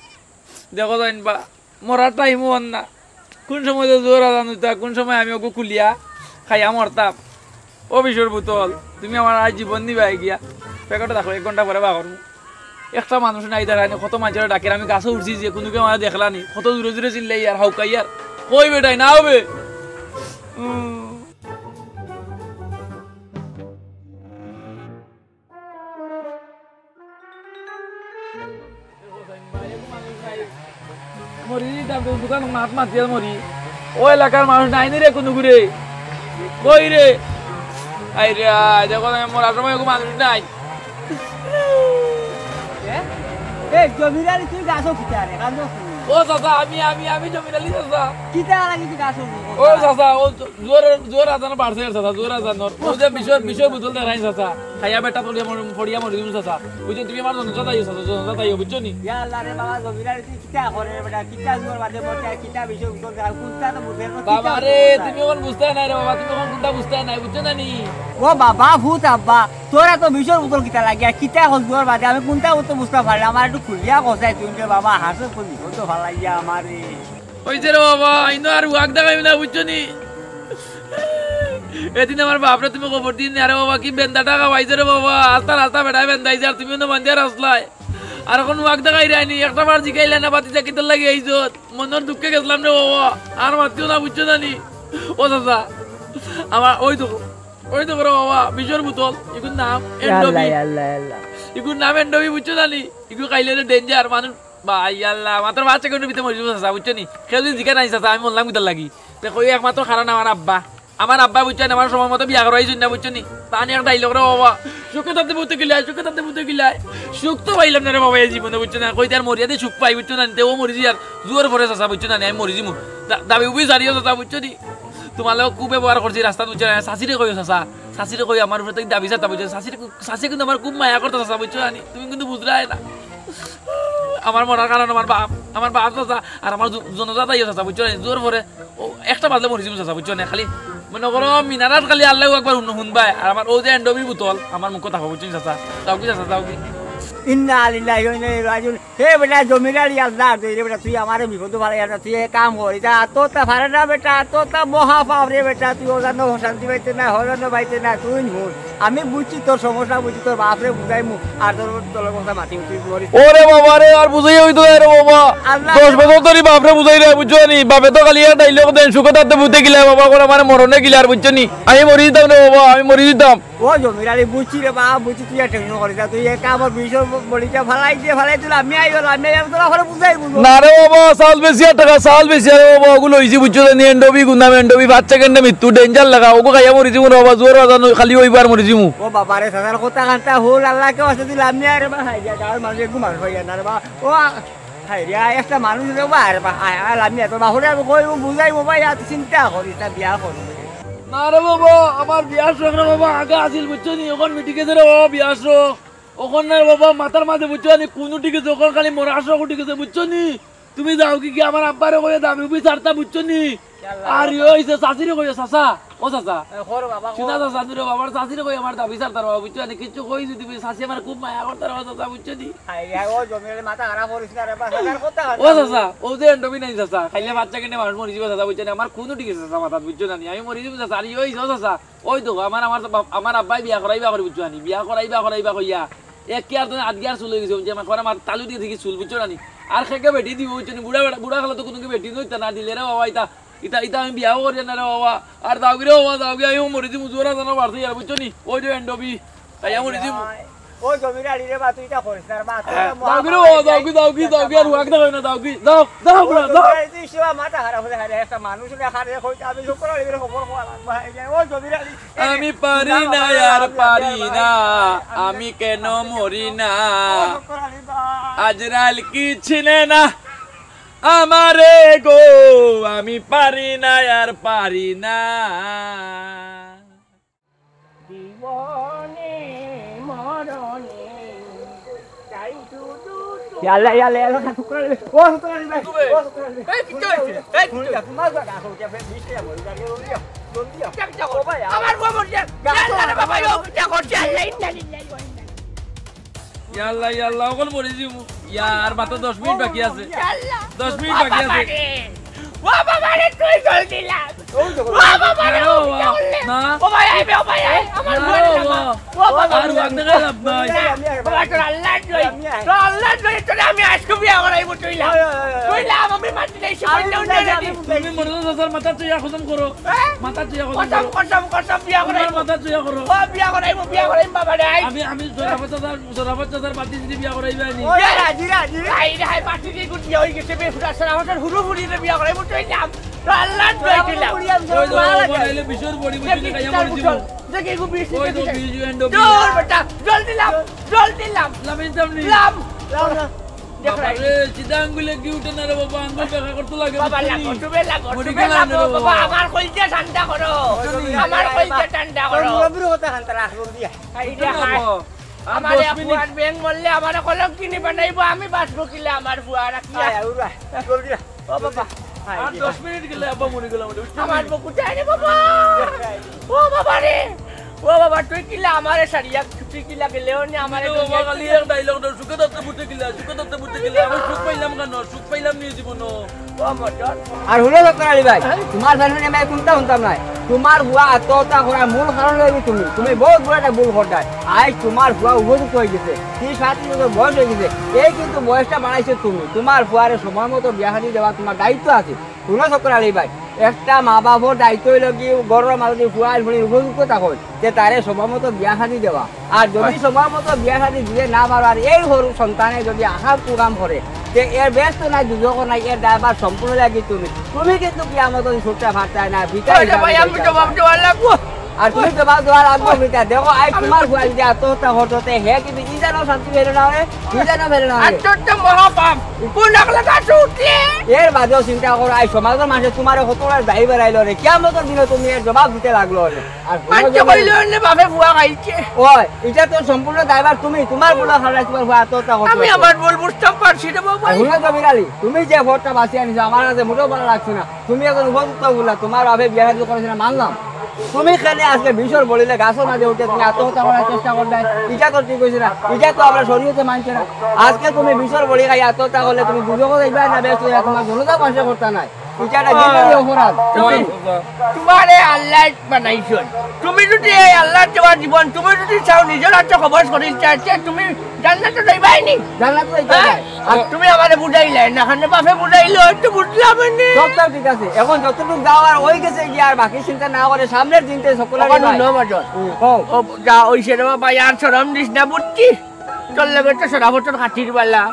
দেখো যাইন বা, মরার টাইমও অর না। কুন সময় যে জোহর আজান অইতা, কুন সময় আমি অগু খুলিয়া খাইয়া মরতাম। ও বিষর বোতল, তুমি আমার আইজ জীবন নিবায় গিয়া। প্যাকেটও দেখো, এক ঘন্টা পরে বার করমু। একটা মানুষ নাই দাঁড়ায়নি, কত মানষরে ডাকের, আমি গাছো উঠছি যে কুনু কেউ আমারে দেখলা নি, কত জোরে জোরে চিল্লাইয়ার, হাউকাইয়ার, কই বেটাইন, আও বে। উম। মরি যাইতাম, দোকান মাত মাতিয়ার মরি। ও এলাকার মানুষ নাই নি রে কুনুগু রে? কই রে? আইরে আয়, দেখো না, মরার সময় এগু মানুষ নাই। এ? এ, জমিদারি তুই গাছো কিতা রে? কান্দো শুনি। ও চাচা, আমি, আমি, আমি জমির আলী চাচা। কিতা লাগি তুই গাছ উঠবি? ও চাচা, ও জো-, জোহর, জোহর আজান বাড়ছে চাচা, জোহর আজান। ও যে বিষর, বিষর বোতল দেখাই চাচা, খাইয়া বেটা পড়িয়া মরি, পড়িয়া মরি দিমু চাচা। বুঝছো, তুমি আমার জনজাত আইও চাচা, জনজাত আইও, বুঝছো নি? ইয়া আল্লাহ রে বাবা, জমির আলী তুই কিতা করে বেটা? কিতা জোহর বাদে মরতে আর কিতা বিষর বোতল দেখাই? কোনটা তো বুঝে না, বাবা কিতা রে, করে? তুমি এখন বুঝতে নাই রে বাবা, তুমি এখন কোনটা বুঝতে নাই, বুঝছো না নি? ও বাবা, ভূত আব্বা, তোরা তো বিষর বোতল কিতা লাগিয়া, কিতা এখন জোহর বাদে? আমি কোনটা তো বুঝতে পারলাম, আমার একটু খুলিয়া কষাই তুই রে বাবা, হাসো তুমি, কত ভালাইয়া আমারে। অইছে রে বাবা, ইনো আর ওয়াক দেখাইবি না, বুঝছো নি? এদিন আমার বাপরে তুমি খবর দিন, আরে বাবা, কি বেন্দা টাকা পাইছে রে বাবা, আস্তা রাস্তা বেটায় বেন্দাইছে, আর তুমিও না বান্ধিয়া রাসলাই। আর এখন ওয়াক দেখাই রায়নি, একটা বার জিগাইলে না, বাতি চাকিতে লাগি আইছত, মনর দুঃখে গেছলাম রে বাবা, আর মাতিও না, বুঝছো জানি। ও চাচা, আমার ওই তো, ওই তো রে বাবা, বিষর বোতল, ইগুর নাম ইয়া আল্লাহ, এন্ডোবি। ইয়া আল্লাহ, ইয়া আল্লাহ। ইগুর নাম এন্ডোবি, বুঝছো জানি? ইগু খাইলে তো ডেঞ্জার, মানুষ ভাই আল্লাহ, মাত্র পাঁচ সেকেন্ডর ভিতরে মরি যাবো চাচা, বুঝছো নি? কেউ যদি জিজ্ঞাসা নাই চাচা, আমি মরলাম কিতার লাগি? দেখো, এই একমাত্র কারণ আমার আব্বা। আমার আব্বা, বুঝছো নি, আমার সময় মতো বিয়া করাইছইন না, বুঝছো নি? তানি এক ডাইলগ রে বাবা, সুখে থাকতে বুঝতে গিলাই, সুখে থাকতে বুঝতে গিলাই। সুখ তো পাইলাম না রে বাবা এই জীবনে, বুঝছো না? কই তার মরিয়া দে সুখ পাই, বুঝছো না? তে ও মরি যাই আর জোহর পরে চাচা, বুঝছো না? আমি মরি যাইমু। দা-, দাবি উবি সারিও চাচা, বুঝছো নি? তোমার লগে খুব ব্যবহার করছি রাস্তাত, বুঝছো না? চাচিরে কইও চাচা, চাচিরে কইও আমার উপরে তো দাবি চাচা, বুঝছো? চাচিরে, চাচি কিন্তু আমার খুব মায়া করতো চাচা, বুঝছো না? তুমি কিন্তু বুঝরায় না। আমার মরার কারণ আমার বাপ, আমার বাপ চাচা, আর আমার জ-, জনজাত আইও চাচা, বুঝছো নি? জোহর পরে ও একটা বাজলে মরি যাইমু চাচা, বুঝছো নি? খালি মনে করো মিনারাত খালি আল্লাহু আকবার হুন-, হুনবায়, আর আমার ও যে এন্ডোবির বোতল, আমার মুখো থাকো, বুঝছো নি চাচা? যাও কি চাচা, যাও কি? ইন্না লিল্লাহি ওয়া ইন্না ইলাইহি রাজিউন। হে বেটা, জমির আলী আল্লাহ, তুই রে বেটা, তুই আমারে বিপদো ফালাইয়া না, তুই এক কাম কর, ইটা আত্মহত্যা পারে না বেটা, আত্মহত্যা মহা পাপ রে বেটা, তুই ওজানো শান্তি পাইতে না, হজানো পাইতে না, তুই হুন। আমি বুঝছি তোর সমস্যা, বুঝছি তোর বাপরে বুঝাইমু, আর তোর, তোর কথা মাতি তুই মরিস। ওরে বাবা রে, আর বুঝাইয়া অইতো না রে বাবা। আল্লাহ দশ বছর ধরি বাপরে বুঝাই রে, বুঝছো নি? বাপে তো খালি এক ডাইলগ দেন, সুখে থাকতে বুঝতে গিলা বাবা, করে মানে মরণে গিলা আর, বুঝছো নি? আমি মরি যাইতাম রে বাবা, আমি মরি যাইতাম। ও জমির আলী, বুঝছি রে বাবা, বুঝছি, তুই আর টেনশন করিস না, তুই এক কাম কর, বিষর বড়িটা ফালাই দিয়ে, ফালাই তুই লামিয়া আইও, লামিয়া আইও, তোরা ঘরে বুঝাই বুঝো। না রে বাবা, চাউল বেশি আর টাকা, চাউল বেশি আর বাবা, ওগুলো অইছে, বুঝছো নি? এন্ডোবি গুন্দাম, এন্ডোবি পাঁচ সেকেন্ডে মৃত্যু, ডেঞ্জার লাগা, ওগু খাইয়া মরি যাইমু রে বাবা, জোহর আজান খালি অইবার মরি যাইমু। ও বাবা রে, চাচার কথা কান্তা হল, আল্লাহ কেউ আছে তুই লামিয়া রে বা, খাই যা, গাঁওর মানুষ ঘুমার পাইয়া না রে বা, ও আ-, হায় রে, আ, একটা মানুষ রে বা, আরে বা, আয়, আয়, লামিয়া তোর বাপরে আমি কইমু, বুঝাইমু ভাই, আর চিন্তা করিস না, বিয়া করিস। না রে বাবা, আমার বিয়ার শখ রে বাবা, আগে আছিল, বুঝছো নি? এখন মিটি গেছে রে বাবা বিয়ার শখ। এখন না রে বাবা, মাথার মাঝে, বুঝছো নি, কুনু ঠিক আছে, এখন খালি মরার শখ উঠি গেছে, বুঝছো নি? তুমি যাও কি, কি আমার আব্বারে কইয়া দাবি উবি ছাড়তা, বুঝছো নি? আর ইয়ে অইছে, চাচিরে কইও, চাচা, ও চাচা। এ, কর বাবা, কর। শুনা চাচা, নুরে বাবার চাচিরে কই আমার দাবি ছাড়তা রে বাবা, বুঝছো নি? কিচ্ছু কই যদি বুঝি, চাচি আমার খুব মায়া করতা রে বাবা, চাচা, বুঝছো নি? হায় রে, ও জমির মাথা খারাপ করিস না রে বা, চাচার কথা ও চাচা, ও যে এন্ডোবি নাই চাচা, খাইলে বাচ্চা কেনে মানুষ মরি যাইবো চাচা, বুঝছো নি? আমার কুনু ঠিক আছে চাচা, মাথাত, বুঝছো না নি? আমি মরি যাইমু চাচা, আর ইয়ে অইছে, ও চাচা, ওই দেখো, আমার, আমার, আমার আব্বায় বিয়া করাইবা করি, বুঝছো না নি? বিয়া করাইবা, করাইবা কইয়া, এক কি আর তো আধ গিয়ার চুল অই গেছে, বুঝছো? আমার করা মাথা তালু দিয়ে দেখি চুল, বুঝছো না নি? আর খেকে বেটি দিব, বুঝছো নি? বুড়া বেটা, বুড়া কালে তো কুনু বেটি নইতা না, দিলে রে বাবা, ইতা, ইতা, ইতা আমি বিয়াও করি না রে বাবা। আর যাওগি রে বাবা, যাওগি, আমি মরি যাইমু, জোহর আজানও বাড়ছে ইয়ার, বুঝছো নি? ওই যে এন্ডোবি, তাই আমি মরি যাইমু। ও জমির আলী রে বা, তুই ইতা করিস না রে বা, তুই হ্যাঁ, তো মহা যাওগি রে বাবা, যাওগি, যাওগি, যাওগি, আর ওয়াক দেখাই না, যাওগি, যাও, যাও, ও বুড়া, যাও। জমির আলী, তুই সেবা মাথা খারাপ হয়ে হারে, একটা মানুষ রে হারে কইতে আমি শুক্র আলী রে খবর কওয়া লাগবে, হায় রে, ও জমির আলী। আমি পারি না আর পারি না, আমি কেন মরি না? আজরাইল কি চিনে না আমারে গো, আমি পারি না আর পারি না। জীবনে মরণে চাই শুধু তোমার। ইয়াল্লা, ইয়াল্লা, ইয়াল্লা, শুক্র আলী ভাই। ও শুক্র আলী ভাই, ও শুক্র আলী ভাই। এই, কি হইছে? এই, কি হইছে? তোমার জায়গা হোক, আপনি বিশ টাকা বলে, জায়গা বলে দিও, বলে দিও। ও ভাই, আমার বউ বলছে, গাছ "আল্লাহ রে বাবা, ও পিঠা করছে, আল্লাহ, ইন্না লিল্লাহি ওয়া ইন্না ইলাইহি।" ইয়াল্লা, ইয়াল্লা, অকল মরি যাইমু। ইয়ার, মাত্র দশ মিনিট বাকি আছে। ইয়াল্লা। দশ মিনিট বাকি আছে। ও বাবা রে, তুই জলদি লাম। ও বাবা রে, ও বাবা। না। ও ভাই, আইবে, ও ভাই, আই। আমার না, ঘরে ও বাবা। ও বাবা। আর ওয়াক দেখাই লাভ নাই। বাবা, তোর আল্লাহ জয়। তোর আল্লাহ জয়, তোরে আমি আজকে বিয়া করাইমু, তুই লাম। তুই লাম, আমি মাটি নাই, সে বললেও না রে। তুমি মরে যাও, চাচার মাথা চুইয়া খতম করো। হ্যাঁ? মাথা চুইয়া খতম কসম, করো। কসম, কসম, বিয়া করাইমু। মাথা চুইয়া করো। ও, বিয়া করাইমু, বিয়া করাইমু, বাবা রে, আই। আমি, আমি জরাফত চাচার, জরাফত চাচার বাতি যদি বিয়া করাইবে আনি। ও, রাজি, রাজি। আই রে, হাই, বাতি দিয়ে গুড বিয়া হয়ে গেছে, বে, ফুটা সারা বছর হুরু ফুরিয়ে বিয়া করাইমু, তুই লাম। তো আল্লাহ দোয়াই দিলাম। ওই তো, ও বানাইলে বিষর বড়ি বুঝি না, খাইয়া মরে যাইমু। দেখি, এগু বিষ ওই তো, দিছে। বিষ এন্ড অফ দৌড় বেটা, জলদি লাম, জলদি লাম। লাম, লাম, লাম। লাম না। আরে, সিধা আঙ্গুলে ঘি উঠে না রে বাবা, আঙ্গুল দেখা করতে লাগে, বাবা, বুঝছো নি? লাগো, তুমি লাগো, তুমি মেডিকেল লাগো, আনো রে বাবা, বাবা। আমার কলিজা ঠান্ডা করো। বুঝছো নি? আমার কলিজা ঠান্ডা তোর করো। মুরব্বির কথা খান তারা আসবো দিয়া। এই যে বুঝছো না হায়। বাবা? আর আমারে দশ মিনিট। ফুয়ার ব্যাং মরলে আমারে কলঙ্কিনী বানাইবো, আমি বাঁচবো কিলা আমার ফুয়া রাখিয়া? আয়, আয়, উড়া, জলদি যা। ও বাবা। আয়, আর এই যে দশ মিনিট গেলে আব্বা মরে গেলাম রে, বুঝছো নি? আমার বকুটা রে বাবা। ও বাবা রে। ও বাবা, তুই কিলা আমারে সারিয়া, তুই কিলা গেলেও নি আমারে ও বাবা, দুনিয়া খালি এক ডায়লগ দাও, সুখে থাকতে বুঝতে কিলা, সুখে থাকতে বুঝতে কিলা, আমি সুখ পাইলাম কেন? সুখ পাইলাম নি জীবনো। ও মটর। আর হুনো সত্তর আলী ভাই, তোমার ফ্যামিলি আমি কোনটা শুনতাম নাই। তোমার ফুয়া আত্মহত্যা করার মূল কারণ হইলে তুমি, তুমি বহুত বড় একটা ভুল করতায়। আজ তোমার ফুয়া উপযুক্ত হয়ে গেছে, ত্রিশ সাঁত্রিশ বছর বয়স হয়ে গেছে, এই কিন্তু বয়সটা বানাইছো তুমি। তোমার ফুয়ারে সময় মতো বিয়া শাদী দেওয়া তোমার দায়িত্ব আছে। হুনো সত্তর আলী ভাই, একটা মা বাপর দায়িত্ব হইল কি, ঘরর মাঝে যদি ফুয়া ফুড়ি উপযুক্ত থাকইন, যে তারে সময় মতো বিয়া শাদী দেওয়া। আর যদি সময় মতো বিয়া শাদী দিতে না পারো, আর এই সরু সন্তানে যদি আহার প্রোগ্রাম করে, তে এর বেহেস্ত নাই, দুজখ নাই, এর দায়ভার সম্পূর্ণ লাগি তুমি। তুমি কিন্তু কিয়ামত ছুটতে পারতায় না, ভিখারি ওই রে ভাই, আমি জবাব দেওয়া লাগবো। আর তুমি জবাব দেওয়া লাগবো, ভিখারি। দেখো, আজ তোমার ফুয়া যদি আত্মহত্যা করতো, তে হে কিন্তু ইজানও শান্তি পেল না রে, ইজানও পেল না রে। আত্মহত্যা মহাপাপ, কোন আগলা গাছ উঠলে? এর বাদেও চিন্তা করো, আজ সমাজর মানুষে তোমারে কত বড় দায়ী বেড়াইলো রে, কিয়ামতর দিনে তুমি এর জবাব দিতে লাগলো রে। আর মানতে কইলো নে বাপে ফুয়া খাইছে। ওই, এটা তো সম্পূর্ণ দায়ভার তুমি, তোমার ভুল হারাই তোমার ফুয়া আত্মহত্যা করতে আমি হচ্ছে। আমার ভুল বুঝতাম পারছি রে বাবা। আর হুনো জমির আলী, তুমি যে ভোটটা বাঁচিয়ে আনিছো, আমার কাছে মোটেও ভালো লাগছে না। তুমি এখন উপযুক্ত বললা, তোমার বাপে বিয়া শাদী করেছে না, মানলাম। তুমি কেনে আজকে বিশর বলিলে গাছর মাঝে উঠে তুমি আত্মহত্যা করার চেষ্টা করবে? এটা তো ঠিক হয়েছে না, এটা তো আমরা শরীয়তে মানছে না। আজকে তুমি বিশর বলি খাই আত্মহত্যা করলে তুমি দুজখো যাইবা না, বেহেস্ত যাইবা, তোমার জনতা পাশে করতে নাই। এটা একটা ঘৃণনীয় অপরাধ। ওই, তোমারে আল্লাহ বানাইছইন। তুমি যদি এই আল্লাহর দেওয়া জীবন, তুমি যদি চাও নিজের হাতে কবজ করিল চাইতে, তুমি জান্নাতে যাইবাই নি। জান্নাতে যাইতে হ্যাঁ? হয়। আর তুমি আমারে বুঝাইলে না, খানে বাপে বুঝাইলে হয়তো বুঝলাম নি। সবটা ঠিক আছে, এখন যতটুকু যাওয়ার ওই গেছে গিয়া, আর বাকি চিন্তা না করে সামনের দিনতে সকলে ওখানে ভাই। নয় বাজার। হুম, কও। ও, যা ওই সে রে বাবা, আর শরম দিস না, বুঝছি? তোর লগে তো সরাবতর খাতির বালা।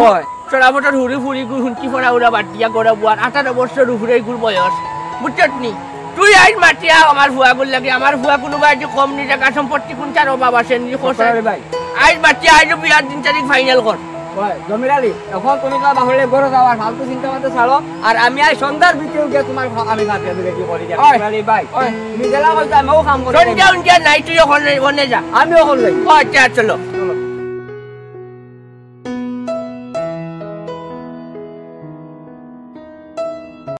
ওই। সরাবতর হুড়ি ফুড়ি গুর হুনকি ফড়া উড়া বাদ দিয়া গড়া বুয়ার আঠারো বছর উপরে গুর বয়স। বুঝছত নি? তুই আইজ মাতিয়া আমার ফুয়াগুর লাগে, আমার ফুয়া কোনো বাড়িতে কম নি, জাগা সম্পত্তি কোন চার অভাব আছে নি, খোঁজ আরে ভাই। আইজ মাতিয়া আইজ বিয়ার দিন তারিখ ফাইনাল কর। ওই, জমির আলী, এখন তুমি তোমার বাপরে ঘরে যাও, আর ফালতু চিন্তা মাথা ছাড়ো। আর আমি আজ সন্ধ্যার ভিতরে গিয়ে তোমার ফা-, আমি ভাবি আমি রেডি করি যাবো। ওই। জমির আলী ভাই, ওই। তুমি জেলা বলতে আমিও কাম করি সন্ধ্যা যাবো। উন্ধ্যা নাই, তুই ওখানে, ওখানে যা। আমি ওখানে যাই। ও আচ্ছা, চলো।